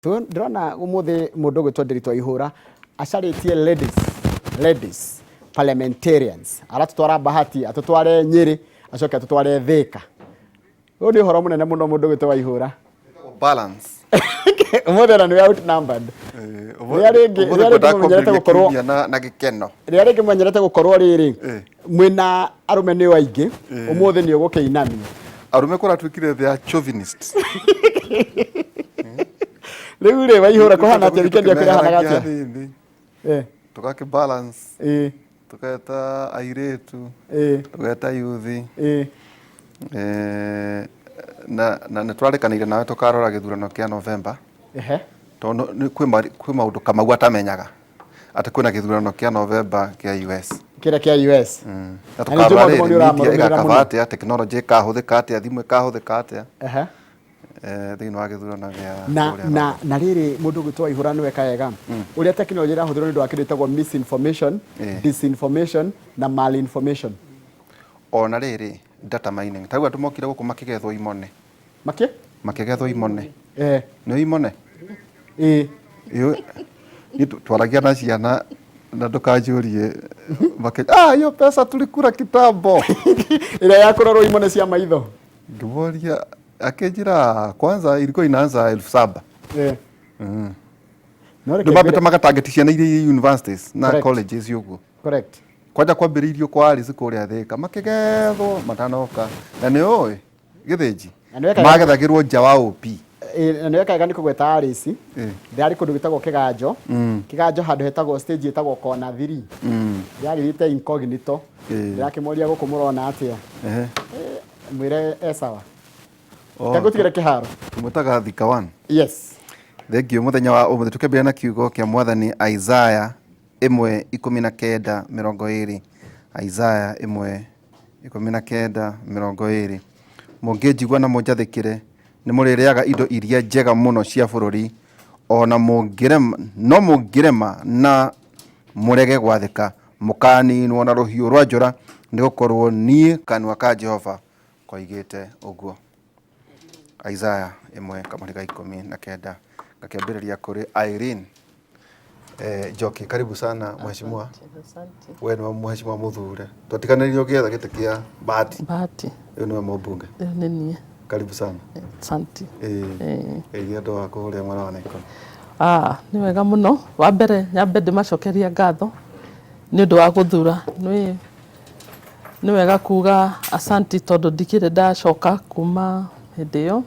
Ndĩrona ũmũthĩ mũndũ ũgwĩtwo Ndiritu Waihũra acarĩtie ladies, ladies parliamentarians, aratũtwara Bahati, atũtware Nyĩrĩ, acoke atũtware Thĩka. Ũyũ nĩ ũhoro mũnene mũno mũndũ ũgwĩtwo Waihũra. Balance. Ũmũthĩ ona nĩ outnumbered. Rĩrĩa rĩngĩ rĩrĩa rĩngĩ mũmenyerete gũkorwo na, na gĩkeno. Rĩrĩa rĩngĩ mũmenyerete gũkorwo rĩrĩ Eh. mwĩna arũme nĩo aingĩ, ũmũthĩ nĩ ũgũkĩinamia. Arũme kũratuĩkire they are chauvinists. Rĩu rĩ Waihũra kũhana atĩa weekend yaku ĩrahanaga atĩa? Hanini. Eh, Tũgakĩ balance, tũgeta airĩtu, tũgeta yuthi. Eh, na nĩ twarĩkanĩire nawe tũkarora gĩthurano kĩa November. Tondũ kwĩ maũndũ Kamau atamenyaga atĩ kwĩna gĩthurano kĩa November kĩa US. Kĩrĩa kĩa US. Na Na nĩ njũĩ tũkarora maũndũ mau nĩ rĩrĩ media ũramarũmĩrĩra ĩgakaba mũno. atĩa, technology ĩkahũthĩka atĩa, thimũ ĩkahũthĩka atĩa thĩinĩ wa gĩthurano gĩa Na kũrĩa na November. Na rĩrĩ mũndũ ũgwĩtwo Waihũra nĩ weka wega ũrĩa tekinoronjĩ ĩrahũthĩrwo nĩ ũndũ wa kĩndũ gĩtagwo misinformation, disinformation na malinformation. Ona rĩrĩ data mining, ta rĩu andũ mokire gũkũ makĩgethwo imone. Makĩ? Makĩgethwo imone. Nĩ imone? Ĩĩ. Ĩũ- niĩ twaragia na ciana na ndũkanjũrie makĩ ah hiyo pesa tulikula kitambo. Ĩrĩa ya kũrorwo imone cia maitho. Ngĩmoria akĩnjĩra kwanza ilikuwa inaanza 7,000. No reke Nĩ mambĩte ngwĩre- magatangeti ciana iria i universities na Correct. colleges ũguo. Correct. Kwanja kwambĩrĩirio kwa Alice kũrĩa Thĩka makĩgethwo matanoka na nĩ ũĩ gĩthĩnji Na nĩ wekaga- magethagĩrwo nja wa OP. Ĩ, na nĩ wekaga nĩ kũgweta Alice. Ndĩrarĩ kũndũ gwĩtagwo Kĩganjo. Kĩganjo handũ hetagwo stage ĩtagwo kona 3. Ndĩragĩthiĩte incognito. Ndĩrakĩmoria gũkũ mũrona atĩa. Mwĩre e sawa. Oh, Reke ngũtigĩre kĩharo. Tũmwĩtaga Thika One. Yes. Thengiũ mũthenya wa ũmũthĩ tũkĩambĩrĩria na kiugo kĩa mwathani Isaiah 1:19-20. Isaiah 1:19-20. Mũngĩnjigua na mũnjathĩkĩre, nĩ mũrĩrĩaga indo iria njega mũno cia bũrũri, o na mũngĩrema, no mũngĩrema na mũrege gwathĩka, mũkaaniinwo na rũhiũ rwa njora, nĩ gũkorũo niĩ kanua ka Jehova koigĩte ũguo. Isaiah ĩmwe kamũhari ga 19 ngakĩambĩrĩria kũrĩ Irene. Njoki, karibu sana mheshimiwa. Asante. We nĩwe mheshimiwa mũthure. Twatiganĩirio ũgĩetha gĩtĩ kĩa Bahati. Bahati. Rĩu nĩwe mũmbunge. Rĩu nĩ niĩ. Karibu sana. Asante. Geithia andũ a kũrĩa mwena wa Naikuru. Ah, nĩ wega mũno. Wa mbere nyambe ndĩmacokerie ngatho nĩ ũndũ wa gũthura. Nĩ wega kuga asanti tondũ ndikĩrĩ ndacoka kuma hĩndĩ ĩyo.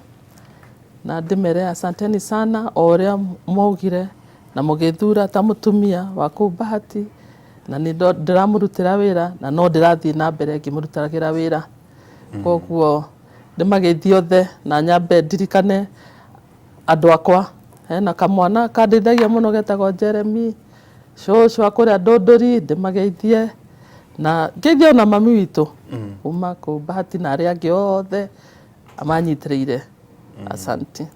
Na ndĩmere asanteni sana o ũrĩa mwaugire na mũgĩthura ta mũtumia wa kũu Bahati, na nĩ ndĩramũrutĩra wĩra na no ndĩrathiĩ na mbere ngĩmũrutagĩra wĩra. Koguo ndĩmageithie othe na nyambe ndirikane andũ akwa. Hena kamwana kandeithagia mũno getagwo Jeremy, cũcũ wa kũrĩa Ndũndũri ndĩmageithie, na ngeithie ona mami witũ kuma kũu Bahati na arĩa angĩ othe manyitĩrĩire. Asanti.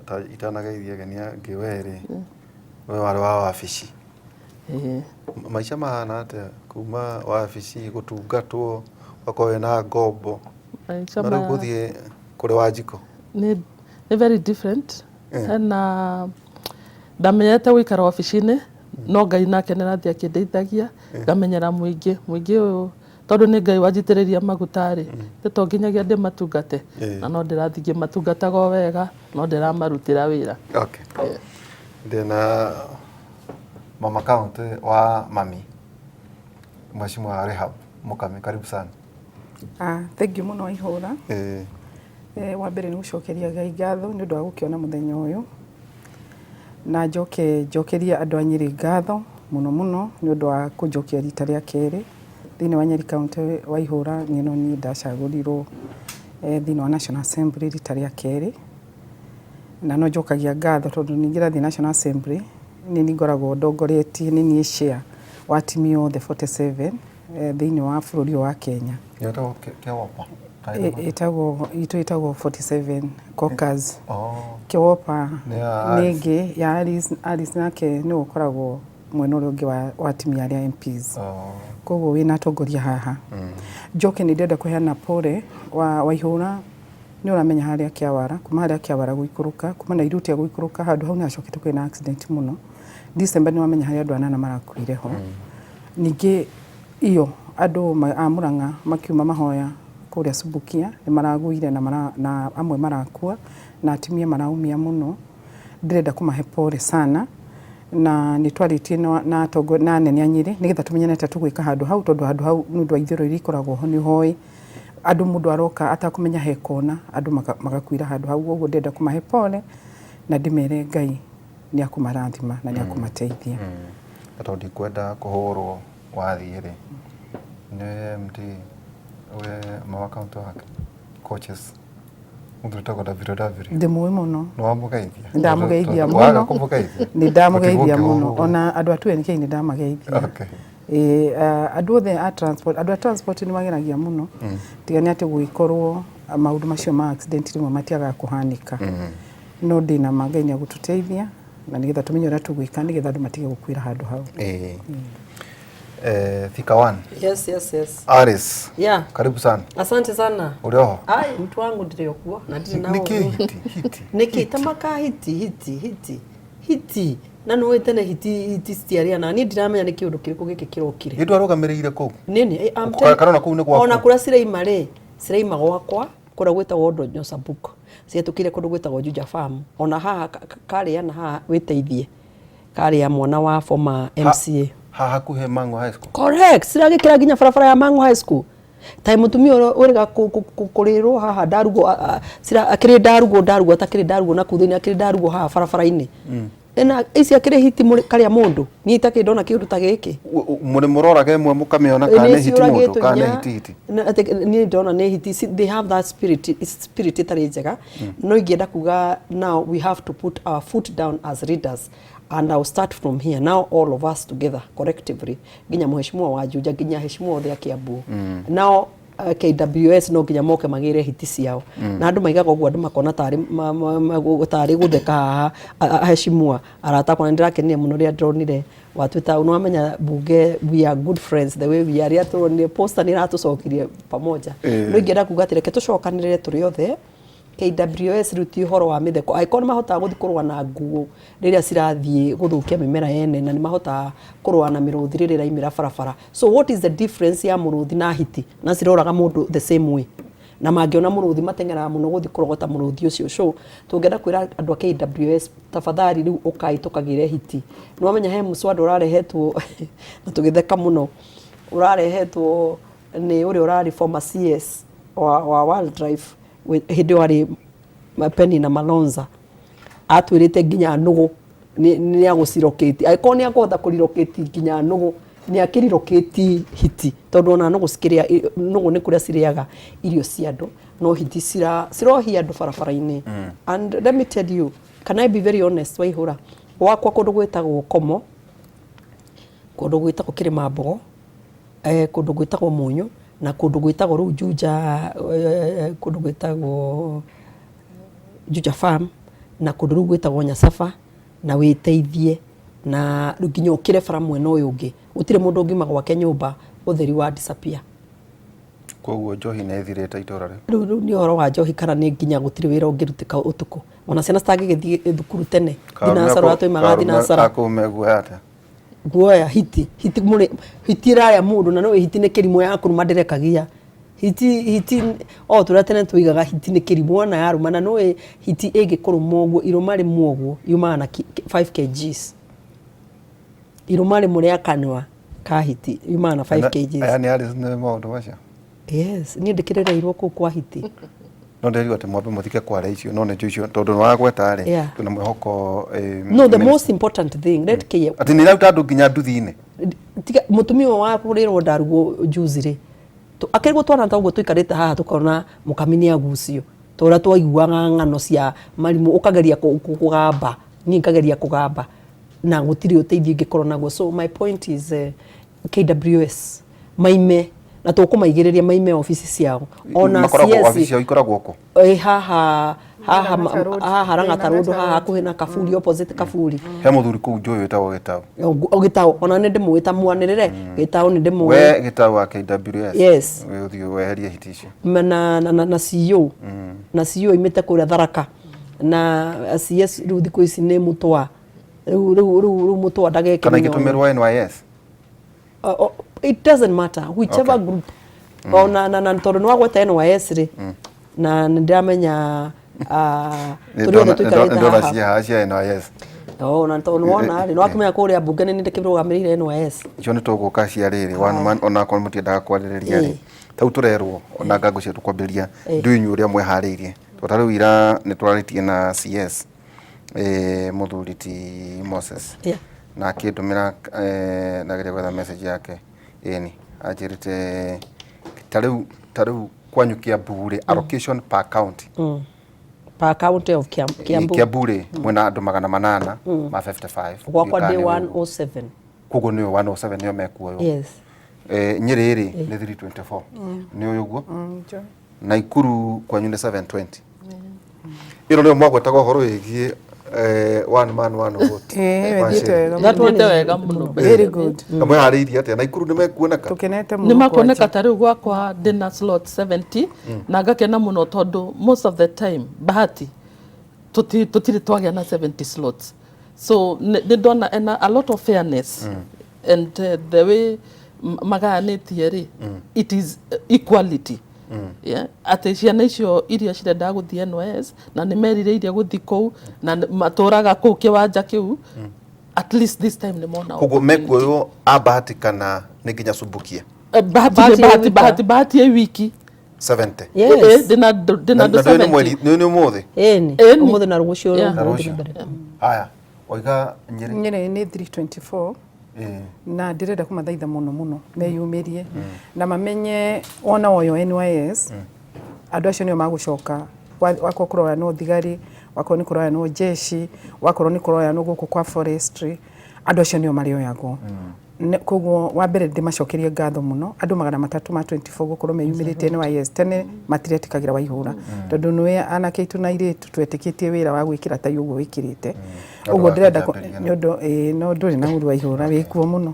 Ta itanageithia ageni angĩ we rĩ, we warĩ wa wabici. Ĩĩ. Maica mahana atĩa kuma wabici gũtungatwo ũgakorwo wĩna ngombo Maica na rĩu gũthiĩ kũrĩ Wanjikũ? Nĩ very different. Hena ndamenyerete gũikara wabici-inĩ no Ngai nake nĩ arathiĩ akĩndeithagia ngamenyera mũingĩ. Mũingĩ ũyũ tondũ nĩ Ngai wanjitĩrĩria maguta rĩ, nĩ to nginyagia ndĩmatungate na no ndĩrathiĩ ngĩmatungataga o wega no ndĩramarutĩra wĩra. Okay. Ndĩna mama county wa mami Mheshimiwa Rehab Mukami, karibu sana. Ah, thank you mũno Waihũra. Wa mbere nĩ gũcokeria Ngai ngatho nĩ ũndũ wa gũkĩona mũthenya ũyũ, na njoke njokerie andũ a Nyĩrĩ ngatho mũno mũno nĩ ũndũ wa kũnjokia rita rĩa kerĩ thĩinĩ wa Nyeri County. Waihũra niĩ no niĩ ndacagũrirwo thĩinĩ wa National Assembly rita rĩa kerĩ, na no njokagia ngatho tondũ ningĩ ndathiĩ National Assembly nĩ niĩ ngoragwo ndongoretie, nĩ niĩ chair wa timu yothe 47 thĩinĩ wa bũrũri ũyũ wa Kenya. Ĩtagwo Kĩwopa? Ĩtagwo itũ ĩtagwo 47 Caucus. Oh. Kĩwopa Nĩ ya nĩ Alice. ĩngĩ ya Alice, Alice nake nĩwe ũkoragwo mwena ũrĩa ũngĩ wa timu ya arĩa MPs. Oh. Koguo wĩna atongoria haha. Njoke nĩ ndĩrenda kũheana pole wa Waihũra. Nĩ ũramenya harĩa Kĩawara, kuma harĩa Kĩawara gũikũrũka, kuma Nairutia gũikũrũka, handũ hau nĩ hacokete kũgĩa na accident mũno. December nĩ wamenya harĩa andũ anana marakuire ho. Ningĩ iyo andũ a Murang'a makiuma mahoya kũrĩa Subukia nĩ maragũire na, na amwe marakua na atumia maraumia mũno. Ndĩrenda kũmahe pole sana na nĩ twarĩtie na, na, atongo, na anene a Nyĩrĩ nĩgetha tũmenye nĩ atĩa tũgwĩka handũ hau tondũ handũ hau nĩ ũndũ wa itherũ iria ikoragwo ho nĩ hoĩ andũ mũndũ aroka atakũmenya he kona andũ magakuĩra handũ hau ũguo ndĩrenda kũmahe pole na ndĩmere Ngai nĩ akũmarathima na nĩ akũmateithia. Na tondũ ndikwenda kũhũrwo wathiĩ rĩ, nĩ MD we ma account wake coaches mũndũ wĩtagwo Daviro Daviri Ndĩmũĩ mũno. nĩ wamũgeithia? Nĩ ndamũgeithia Tondũ waga mũno. kũmũgeithia Nĩ ndamũgeithia ũtigwo mũno ũkĩhũrwo. ona andũ a 2NK nĩ ndamageithia. Okay. Ĩĩ, andũ othe a transport, andũ a transport nĩ mageragia mũno tiga nĩ atĩ gũgĩkorwo maũndũ macio ma accident rĩmwe matiagaga kũhanĩka no ndĩna ma Ngai nĩ agũtũteithia na nĩgetha tũmenye ũrĩa tũgwĩka nĩgetha andũ matige gũkuĩra handũ hau. Ĩĩ. Thika One. Yes. Aris. Yeah. Karibu sana. Asante sana. Uri oho? Ai, mtu wangu ndire okuo na ndirĩ na Nĩkĩ ũru. hiti hiti? Nĩkĩ tamaka hiti hiti hiti hiti na nĩ tene hiti hiti citiarĩa na niĩ ndiramenya nĩ kĩũndũ kĩrĩkũ gĩkĩ kĩrokire. Nĩ ndwarũgamĩrĩire kũu? Nini, I'm Kana ona kũu nĩ gwaku? Ona kũrĩa ciraima rĩ, ciraima gwakwa kũrĩa gwĩtagwo Ndonyo Sabuk. Cihetũkĩire kũndũ gwĩtagwo Juja Farm. Ona haha karĩa na haha wĩteithie. Karĩa mwana wa former MCA. Ha hakuhĩ Mang'u High School. Correct. Ciragĩkĩra nginya barabara ya Mang'u High School. Ta mũtumia ũrĩa ũrĩga kũrĩrwo haha ndarugwo akĩrĩ ndarugwo ndarugwo atakĩrĩ ndarugwo na kũu thĩinĩ akĩrĩ ndarugwo haha barabara-inĩ. Ena ici akĩrĩ hiti karĩa mũndũ. Niĩ itakĩrĩ ndona kĩũndũ ta gĩkĩ. Mũrĩ mũroraga ĩmwe mũkamĩona kana nĩ hiti mũndũ kana nĩ hiti hiti. Niĩ ndona nĩ hiti. They have that spirit, it's spirit ĩtarĩ njega. No ingĩenda kuga now we have to put our foot down as leaders and I'll start from here now all of us together collectively nginya mheshimiwa wa Juja nginya heshimiwa othe a Kiambu. Now KWS no nginya moke magĩre hiti ciao. Na andũ maigaga ũguo andũ makona tarĩ tarĩ gũtheka haha aheshimiwa arata akwa. Na ndĩrakenire mũno rĩrĩa ndĩronire watuĩta nĩ wamenya bunge we are good friends the way we are rĩrĩa tũronire poster nĩ ĩratũcokirie pamoja. No ingĩenda kuga atĩ reke tũcokanĩrĩre tũrĩ othe KWS rĩu ti ũhoro wa mĩtheko angĩkorwo nĩ mahotaga gũthiĩ kũrũa na nguo rĩrĩa cirathiĩ gũthũkia mĩmera yene na nĩ mahotaga kũrũa na mĩrũthi rĩrĩa ĩraimĩra barabara. So what is the difference ya mũrũthi na hiti na ciroraga mũndũ the same way na mangĩona mũrũthi mateng'eraga mũno gũthiĩ kũrogota mũrũthi ũcio. So tũngĩenda kwĩra andũ a KWS tafadhali rĩu ũkai tũkagĩre hiti. Nĩ wamenya he mũswada ũrarehetwo na tũgĩtheka mũno ũrarehetwo nĩ ũrĩa ũrarĩ former CS wa Wildlife hĩndĩ ĩyo arĩ Penina Malonza atwĩrĩte nginya nũgũ nĩ agũcirokĩti angĩkorwo nĩ akũhota kũrirokĩti nginya nũgũ nĩ akĩrirokĩti hiti tondũ ona nũgũ cikĩrĩa nũgũ nĩ kũrĩa cirĩaga irio cia andũ no hiti cirohia andũ barabara-inĩ. And let me tell you, can I be very honest, Waihũra gwakwa kũndũ gwĩtagwo Komo, kũndũ gwĩtagwo Kĩrĩma Mbogo, kũndũ gwĩtagwo Mũnyũ na kũndũ gwĩtagwo rĩu Juja, kũndũ gwĩtagwo Juja Farm na kũndũ rĩu gwĩtagwo Nyacaba na wĩteithie na rĩu nginya ũkĩre bara mwena ũyũ ũngĩ gũtirĩ mũndũ ũngiuma gwake nyũmba ũtheri wa disappear. Koguo njohi nĩ ĩthirĩte itũra rĩu? Rĩu nĩ ũhoro wa njohi kana nĩ nginya gũtirĩ wĩra ũngĩrutĩka ũtukũ ona ciana citangĩgĩthiĩ thukuru tene thinacara ũrĩa twaumaga thinacara. Akũu meguoya atĩa? Guoya hiti hiti mũrĩ hiti ĩrarĩa mũndũ na nĩũĩ hiti nĩ kĩrimũ ya kũrũma ndĩrekagia hiti hiti o tũrĩa tene tũigaga hiti nĩ kĩrimũ ona yarũma na nĩũĩ hiti ĩngĩkũrũma ũguo irũma rĩmwe ũguo yumaga na 5 kgs irũma rĩmwe rĩa kanua ka hiti yumaga na 5 kgs. Aya nĩ Alice nĩ maũndũ macio? Yes, niĩ ndĩkĩrereirwo kũu kwa hiti. No ndĩrigwo atĩ mwambe mũthike kwara icio no nĩnjũĩ icio tondũ nĩ wagweta rĩ twĩna mwĩhoko. No, the most important thing, let K atĩ nĩ iraruta andũ nginya nduthi-inĩ. Tiga mũtumia ũyũ wa kũrĩrwo ndarugwo juzi rĩ akĩrĩgwo twana ta ũguo tũikarĩte haha tũkona mũkami nĩ agucio ta ũrĩa twaiguaga ng'ano cia marimũ ũkageria kũgamba niĩ ngageria kũgamba na gũtirĩ ũteithio ingĩkorwo naguo. So my point is KWS maime na tũkũmaigĩrĩria maime obici ciao ona CS wabici ciao ikoragwo kũ? Haha Haha Lang'ata Road. haha Lang'ata Road, Lang'ata haha Road. hakuhĩ na Kaburi, opposite Kaburi. He mũthuri kũu njũĩ wĩtagwo Gĩtaũ. O Gĩtaũ, ona nĩ ndĩmũĩ, ta mwanĩrĩre Gĩtaũ nĩ ndĩmũĩ. We Gĩtaũ wa KWS. Yes. We ũthiĩ weherie hiti icio. Na CEO, na CEO imĩte kũrĩa Tharaka, na CS rĩu thikũ ici nĩ Mũtwa, rĩu Mũtwa ndageke Kana mĩnyonyo. igĩtũmĩrwo NYS. It doesn't matter whichever group, ona na tondũ nĩ wagweta NYS rĩ, na nĩ ndĩramenya tũrĩ othe tũikarĩte Ndona haha. cia haha cia NYS. Oh, na tondũ nĩ wona rĩ, nĩ wakĩmenya kũrĩa mbunge nĩ ndĩkĩrũgamĩrĩire NYS. Icio nĩ tũgũka cia rĩrĩ one man, onakorwo mũtiendaga kwarĩrĩria rĩ, tau tũrerwo ona ngango cia tũkwambĩrĩria ndũĩ inyuĩ ũrĩa mweharĩirie, tondũ ta rĩu ira nĩ twarĩtie na CS, mũthuri ti Moses, na akĩndũmĩra, ndageria gwetha message yake, ĩni anjĩrĩte ta rĩu kwanyu Kiambu rĩ, allocation per county. Per county of Kiambu. Kiambu rĩ, mwĩna andũ 855. Gwakwa Ndiũĩ ndĩ kana nĩ ũguo. 107. Koguo nĩyo 107 nĩyo mekuoywo. Yes. Nyĩrĩ rĩ nĩ 324, nĩ ũyũ ũguo. Njũĩ. Naikuru kwanyu nĩ 720. Ĩno nĩyo mwagwetaga ũhoro wĩgiĩ one man one vote. Ĩĩ, ĩthiĩte wega. That one Thiĩte is wega mũno. Very good. Na mwĩharĩirie atĩa? Naikuru nĩ mekuoneka? Tũkenete Nĩ mũno. makuoneka. Kwanja. Ta rĩu gwakwa ndĩna slot 70 na ngakena mũno tondũ most of the time bahati tũtirĩ twagĩa na 70 slots, so nĩ ndona ena a lot of fairness and the way magayanĩtie rĩ, it is equality, yeah? Atĩ ciana icio iria cirendaga gũthiĩ NYS na nĩ merirĩirie gũthiĩ kũu na matũraga kũu kĩwanja kĩu, at least this time nĩ mona Koguo opportunity. mekuoywo a bahati kana nĩ nginya Subukia? Bahati. Bahati Nĩ bahati. ĩ wika. Bahati ĩ wiki. 70? Yes. Ndĩna Na andũ ndũĩ nĩ 70. mweri nĩ ũmũthĩ? Ĩni. Ĩni. Ũmũthĩ na rũciũ. Yeah. Na rũciũ. Haya, waiga Nyĩrĩ. Nyĩrĩ nĩ 324. Na ndĩrenda kũmathaitha mũno mũno meyumĩrie na mamenye wona oyo NYS, andũ acio nĩo magũcoka. Wakorwo kũroyanwo thigari, wakorwo nĩ kũroyanwo jeshi, wakorwo nĩ kũroyanwo gũkũ kwa forestry, andũ acio nĩo marĩoyagwo. Koguo wa mbere ndĩmacokerie ngatho mũno andũ 324 gũkorwo meyumĩrĩtie NYS. Tene matiretĩkagĩra waihũra, tondũ nĩwe anake aitũ na airĩtu twetĩkĩtie wĩra wa gwĩkĩra tai ũguo wĩkĩrĩte ũguo. Wa Ndĩrenda kĩjambiria. Nĩ ũndũ ĩĩ, no ndũrĩ na ũru waihũra wĩkuo mũno.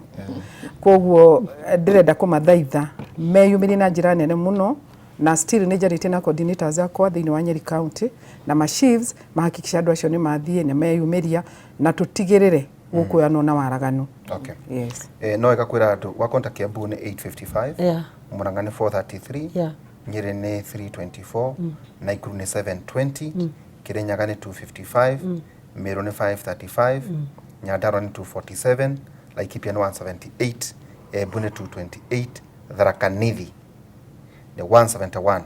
Koguo ndĩrenda kũmathaitha meyumĩrie na njĩra nene mũno, na still nĩ njarĩtie na coordinators akwa thĩinĩ wa Nyeri County na ma chiefs mahakikisha andũ acio nĩ mathiĩ nĩ meyumĩria na tũtigĩrĩre gũkũyanwo na waraganu. Okay. Yes. No ĩga kwĩra andũ wakonta Kiambu nĩ 855, Murang'a nĩ 433, Nyĩrĩ nĩ 324, Naikuru nĩ 720, Kirinyaga nĩ 255, Meru nĩ 535, Nyandarua nĩ 247, Laikipia nĩ 178, Embu nĩ 228, Tharaka Nithi nĩ 171.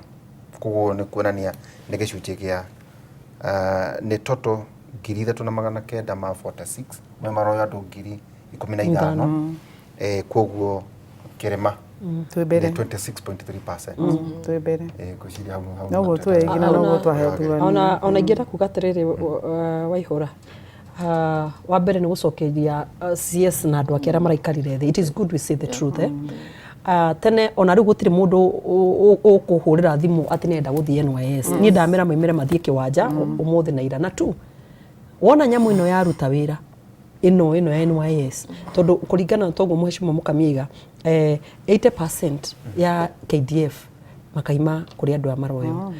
Koguo nĩ kuonania nĩ gĩcunjĩ gĩa nĩ toto 3946 me maroya andũ 15,000. Koguo kĩrĩma Twĩ mbere. nĩ 26.3%. Twĩ mbere. Ngwĩciria hau Noguo nĩho twĩ nginya noguo twaheo thurani. Ona ingĩenda kuga atĩrĩrĩ, waihũra, wa mbere nĩ gũcokeria CS na andũ ake arĩa maraikarire thĩ. It is good we say the truth, eh? Tene ona rĩu gũtirĩ mũndũ ũkũhũrĩra thimũ atĩ nĩenda gũthiĩ NYS. Niĩ ndamera maimĩre mathiĩ kĩwanja ũmũthĩ na ira na tu wona nyamũ ĩno yaruta wĩra ĩno ya NYS, tondũ kũringana na toguo mheshimiwa Mũkami aiga, 80% ya KDF makaima kũrĩ andũ aya maroyo,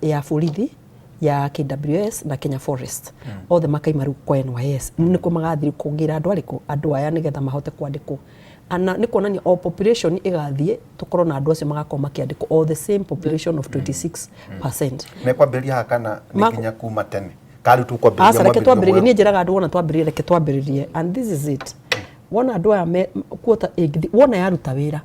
ya borithi, ya KWS na Kenya Forest, othe makaima rĩu kwa NYS nĩkuo magathiĩ kũgĩra andũ arĩkũ, andũ aya nĩgetha mahote kwandĩkwo. Ana nĩ kuonania o population ĩgathiĩ tũkorwo na andũ acio magakorwo makĩandĩkwo o the same population of 26%. Mekwambĩrĩria haha kana nĩ nginya kuma tene kana rĩu tũkwambĩrĩria? Aca, reke mwambĩrĩrio twambĩrĩrie. mwerũ? Niĩ njĩraga andũ wona twambĩrĩrie, reke twambĩrĩrie, and this is it. Wona andũ aya me kuota ĩngĩthi wona yaruta wĩra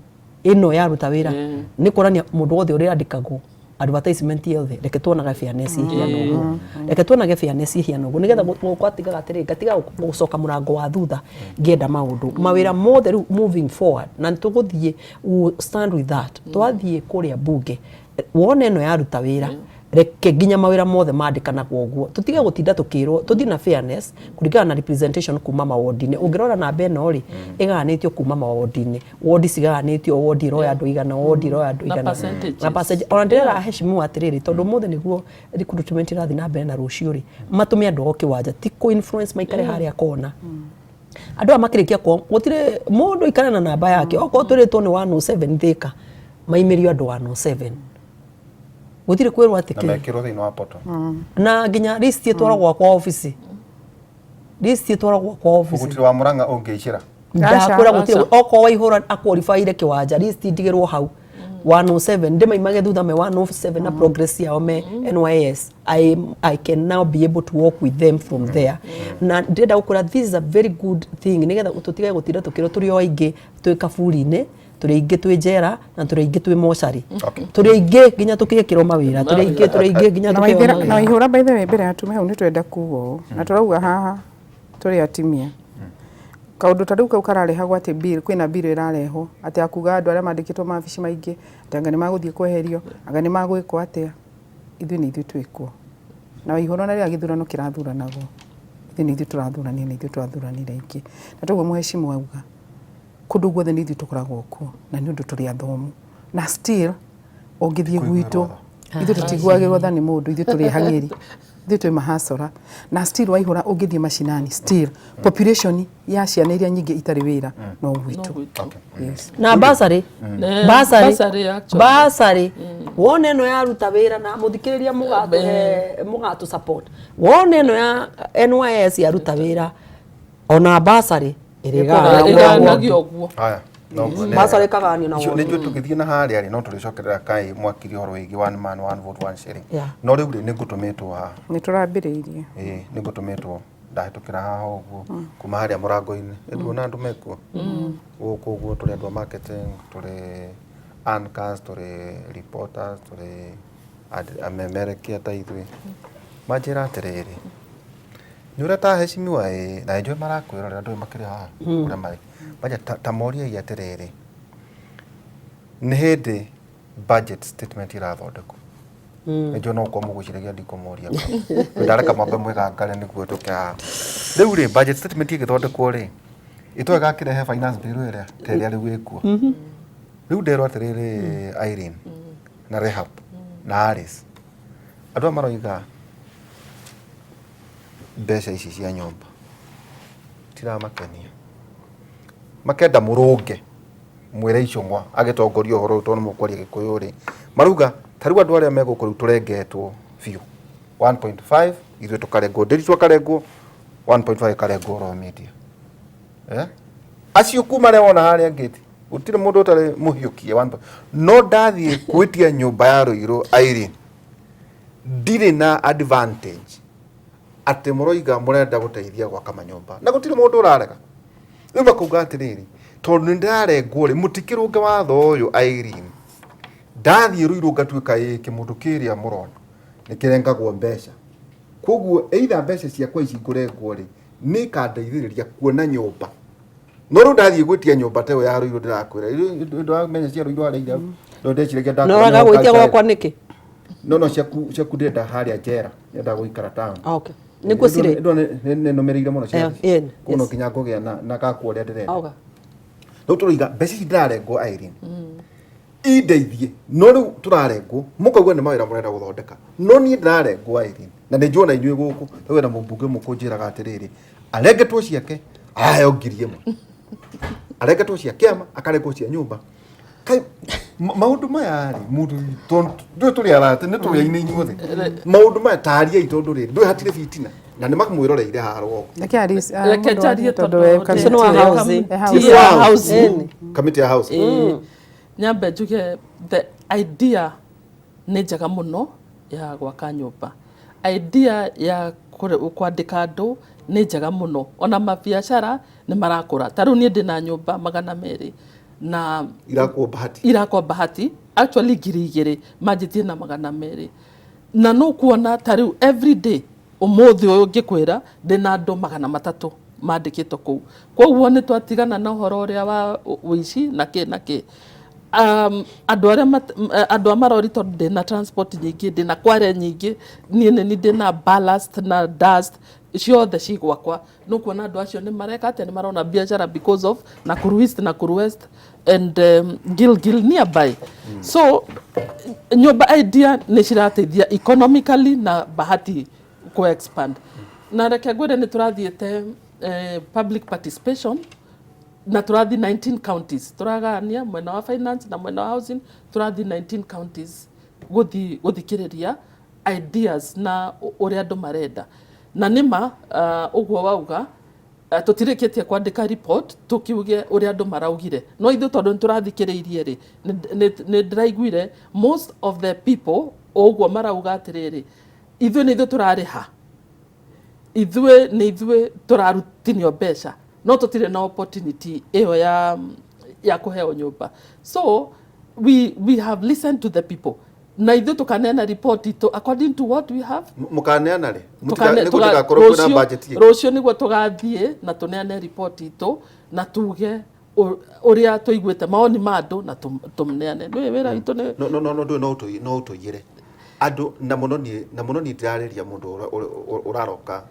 ĩno yaruta wĩra, nĩ kuonania mũndũ wothe ũrĩa andĩkagwo advertisement yothe, reke tuonaga fairness ihiana ũguo, reke tuonage fairness ihiana ũguo, nĩgetha gwatigaga atĩrĩ ngatiga gũcoka mũrango wa thutha ngĩenda maũndũ mawĩra mothe rĩu moving forward. Na nĩ tũgũthiĩ, we will stand with that. Twathiĩ kũrĩa bunge, wona ĩno yaruta wĩra. Reke nginya mawĩra mothe mandĩkanagwo ũguo, tũtige gũtinda tũkĩrwo, tũthiĩ na fairness kũringana na representation kuma mawodi-inĩ. Ũngĩrora namba ĩno rĩ, ĩgayanĩtio kuma mawodi-inĩ, wodi cigayanĩtio, wodi ĩroya andũ igana, wodi ĩroya andũ Na igana. percentages. Na percentage. Ona ndĩrera heshimiwa atĩrĩrĩ, tondũ ũmũthĩ nĩguo recruitment ĩrathiĩ na mbere na rũciũ rĩ, matũme andũ ao kĩwanja, ti kũ influence maikare harĩa kona. Andũ aya makĩrĩkia kuo, gũtirĩ mũndũ aikare na namba yake, okorwo twĩrĩtwo nĩ 107 Thĩka, maimĩrio andũ 107. Gũtirĩ kwĩrwo atĩ Na kĩ. mekĩrwo thĩinĩ wa poto. Na nginya list ĩtwaragwo kwa ofici. List ĩtwaragwo kwa ofici. Gũtirĩ wa Mũrang'a ũngĩicĩra. Ndakwĩra gũtirĩ, Aca. okorwo Waihũra aqualifyire kĩwanja, list ndigĩrwo hau 107, ndĩmaimage thutha me 107 na progress yao me NYS. I can now be able to work with them from there. Na ndĩrenda gũkwĩra this is a very good thing, nĩgetha tũtige gũtinda tũkĩrwo tũrĩ o aingĩ twĩ kaburi-inĩ, tũrĩ aingĩ twĩ njera, na tũrĩ aingĩ twĩ mocarĩ. Tũrĩ aingĩ nginya tũkĩĩkĩrwo mawĩra, tũrĩ aingĩ, tũrĩ aingĩ nginya Na tũkĩheo waithĩra na mawĩra. Waihũra, by the way, mbere ya tume hau nĩ twenda kuga ũũ na tũrauga haha tũrĩ atimia kaũndũ ta rĩu kau kararehagwo atĩ bill, kwĩna bill ĩrarehwo atĩ ya kuga andũ arĩa mandĩkĩtwo mawabici maingĩ atĩ anga nĩ magũthiĩ kweherio, anga nĩ magwĩkwo atĩa. Ithuĩ nĩ ithuĩ twĩkuo na Waihũra, na rĩrĩa gĩthurano kĩrathuranagwo ithuĩ nĩ ithuĩ tũrathuranire na ithuĩ tũrathuranire aingĩ, na toguo mũhecimu auga kũndũ guothe nĩ ithuĩ tũkoragwo kuo, na nĩ ũndũ tũrĩ athomu, na still ũngĩthiĩ gwitũ ithuĩ tũtiguagĩrwo tha nĩ mũndũ, ithuĩ tũrĩ hang'ĩri, ithuĩ twĩ mahacora, na still Waihũra ũngĩthiĩ macinani still population ya ciana iria nyingĩ itarĩ wĩra no gwitũ. Yes. Na basarĩ, basarĩ, Bursary actually. basarĩ wona ĩno yaruta wĩra na mũthikĩrĩria mũgatũhe mũgatũ support, wona ĩno ya NYS yaruta wĩra, ona basarĩ ĩrĩgayanagio. Ĩgayanagio ũguo. Haya, no nguo nĩ Basarĩ wega. ĩkagayanio na Icio wodi. nĩ njũĩ tũgĩthiĩ na harĩa rĩ, no tũrĩcokerera kaĩ mwakiri ũhoro wĩgiĩ one man one vote one shilling. Yeah. No rĩu rĩ, nĩ ngũtũmĩtwo haha. Nĩ tũrambĩrĩirie. Ĩĩ, nĩ ngũtũmĩtwo ndahĩtũkĩra haha ũguo kuma harĩa mũrango-inĩ, nĩ andũ mekuo gũkũ ũguo, tũrĩ andũ a marketing, tũrĩ anchors, tũrĩ reporters, tũrĩ amemerekia ta ithuĩ. Manjĩra atĩrĩrĩ, nĩ ũrĩa ta heshimiwa ĩ, na nĩnjũĩ marakwĩrorera, ndũĩ makĩrĩ haha kũrĩa marĩ. Manjĩra ta moriai atĩrĩrĩ, nĩ hĩndĩ budget statement irathondekwo. Nĩnjũĩ no gũkorwo mũgwĩciragia ndikũmũria, ndareka mwambe mwĩgangare nĩguo tũke haha. Rĩu rĩ, budget statement ĩgĩthondekwo rĩ, ĩtoĩ gakĩrehe finance bill ĩrĩa ta ĩrĩa rĩu ĩkuo. Rĩu nderwo atĩrĩrĩ, Irene na Rehab na Alice, andũ aya maroiga mbeca ici cia nyũmba tiramakenia, makenda mũrũnge mwĩre Icũng'wa agĩtongoria ũhoro ũyũ, tondũ nĩ mũkwaria Gĩkũyũ rĩ, marauga ta rĩu andũ arĩa me gũkũ rĩu tũrengetwo biũ 1.5, ithuĩ tũkarengwo, Ndiritu akarengwo 1.5, ĩkarengwo Royal Media, eh? Acio kuma arĩa wona harĩa ngĩti gũtirĩ mũndũ ũtarĩ mũhiũkie 1. No ndathiĩ gwĩtia nyũmba ya Rũirũ, Irene, ndirĩ na advantage atĩ mũroiga mũrenda gũteithia gwaka manyũmba na gũtirĩ mũndũ ũrarega. Rĩu makauga atĩrĩrĩ, tondũ nĩ ndĩrarengwo rĩ, mũtikĩrũnge watho ũyũ. Irene, ndathiĩ Rũirũ ngatuĩka ĩ kĩmũndũ kĩrĩa mũrona nĩ kĩrengagwo mbeca, koguo either mbeca ciakwa ici ngũrengwo rĩ, nĩ ikandeithĩrĩria kuona nyũmba. No rĩu ndathiĩ gwĩtia nyũmba ta ĩyo ya Rũirũ, ndĩrakwĩra ndũramenya cia Rũirũ harĩa ira no ndeciragia Na ũraga gwĩtia gwakwa nĩkĩ? No ciaku ndĩrenda harĩa njera, ndĩrenda gũikara town. Ah, okay. Nĩkuo cirĩ. Nĩ nũmĩrĩire mũno Eh, eh, koguo no yes. nginya ngũgĩa na gakwa ũrĩa ndĩrenda. Auga. Rĩu tũroiga mbeca ici ndĩrarengwo, Irene, indeithie, no rĩu tũrarengwo mũkauga nĩ mawĩra mũrenda gũthondeka, no niĩ ndĩrarengwo, Irene, na nĩ njuona inyuĩ gũkũ rĩu wĩna mũmbunge mũkũnjĩraga atĩrĩrĩ, arengetwo ciake araheo 1000, arengetwo cia kĩama, akarengwo cia nyũmba. Kai maũndũ maya rĩ, mũndũ ndũĩ tũrĩ arata, nĩ tũrĩ aini inyuothe, maũndũ maya tariai, tondũ rĩrĩ ndũĩ hatirĩ bitina na nĩ mamwĩroreire haha rũgongo. Reke Alice, ah, Reke mũndũ njarie arie tondũ tondũ we ndĩ- Ũcio nĩ wa kamĩtĩ. housing. Eh, housing. Ti ya housing. Kamĩtĩ ya housing. Ĩĩ. Nyambe njuge the idea nĩ njega mũno ya gwaka nyũmba, idea ya kwandĩka andũ nĩ njega mũno, ona mabiacara nĩ marakũra. Ta rĩu niĩ ndĩna nyũmba 200 na Irakwo Bahati. Irakwo Bahati, actually 2000 manjĩtie na 200, na nũ kuona ta rĩu every day, ũmũthĩ ũyũ ngĩkwĩra ndĩna andũ 300 mandĩkĩtwo kũu. Koguo nĩ twatigana na ũhoro ũrĩa wa ũici na kĩ na kĩ. Andũ arĩa andũ a marori tondũ ndĩna transport nyingĩ, ndĩna kware nyingĩ, niĩ nĩ niĩ ndĩna ballast na dust ciothe ci gwakwa. Nĩ ũkuona andũ acio nĩ mareka atĩa, nĩ marona biacara because of Nakuru East, Nakuru West and Gilgil nearby. So nyũmba idea nĩ cirateithia economically na Bahati ku expand. Na reke ngwĩre nĩ tũrathiĩte public participation na tũrathiĩ 19 counties, tũragania mwena wa finance na mwena wa housing, tũrathiĩ 19 counties gũthiĩ gũthikĩrĩria ideas na ũrĩa andũ marenda. Na nĩma ũguo wauga, tũtirĩkĩtie kwandĩka report tũkiuge ũrĩa andũ maraugire, no ithuĩ tondũ nĩ tũrathikĩrĩirie rĩ, nĩ ndĩraiguire most of the people ũguo marauga atĩrĩrĩ, ithuĩ nĩ ithuĩ tũrarĩha, ithuĩ nĩ ithuĩ tũrarutinio mbeca, no tũtirĩ na opportunity ĩyo ya kũheo nyũmba. So we have listened to the people na ithuĩ tũkaneana report itũ according to what we have. Mũkaneana rĩ? Nĩguo ndĩgakorwo kwĩna budget ĩngĩ. Rũciũ nĩguo tũgathiĩ na tũneane report itũ na tuge ũrĩa tũiguĩte mawoni ma andũ na tũneane. Nĩ wĩra witũ nĩ No no no no ndũĩ no ũtũiyĩre andũ na mũno niĩ, na mũno niĩ ndĩrarĩria mũndũ ũraroka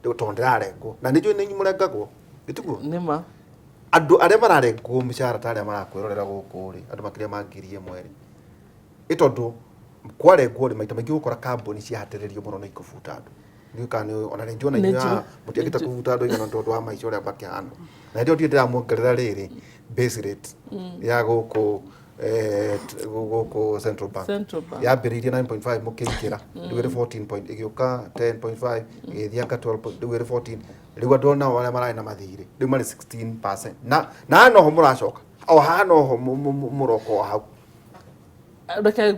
tondũ ndĩrarengwo na nĩ njũĩ nĩ inyuĩ mũrengagwo, gĩtiguo? Nĩma. Andũ arĩa mararengwo mĩcara ta arĩa marakwĩrorera gũkũ rĩ, andũ makĩria ma 1000 rĩ, ĩ tondũ kwarengwo rĩ, maita maingĩ ũgũkora kambuni ciahatĩrĩrio mũno nĩ ikũbuta andũ. Ndiũĩ kana nĩ ona nĩ njũĩ ona Nĩ inyuĩ njũĩ. Haha mũtiagĩte Nĩ njũĩ. kũbuta andũ aigana tondũ wa maica ũrĩa makĩhana. Na hĩndĩ ĩyo ndirĩ ndĩramuongerera rĩrĩ base rate ya gũkũ gũkũ Central Bank. Central Bank. Yambĩrĩirie 9.5 mũkĩingĩra, rĩu ĩrĩ 14 point, ĩgĩũka 10.5, ĩgĩthianga 12 point, rĩu ĩrĩ 14. Rĩu andũ nao arĩa mararĩ na mathirĩ rĩu marĩ 16%, na haha noho mũracoka, o haha noho mũroka o hau.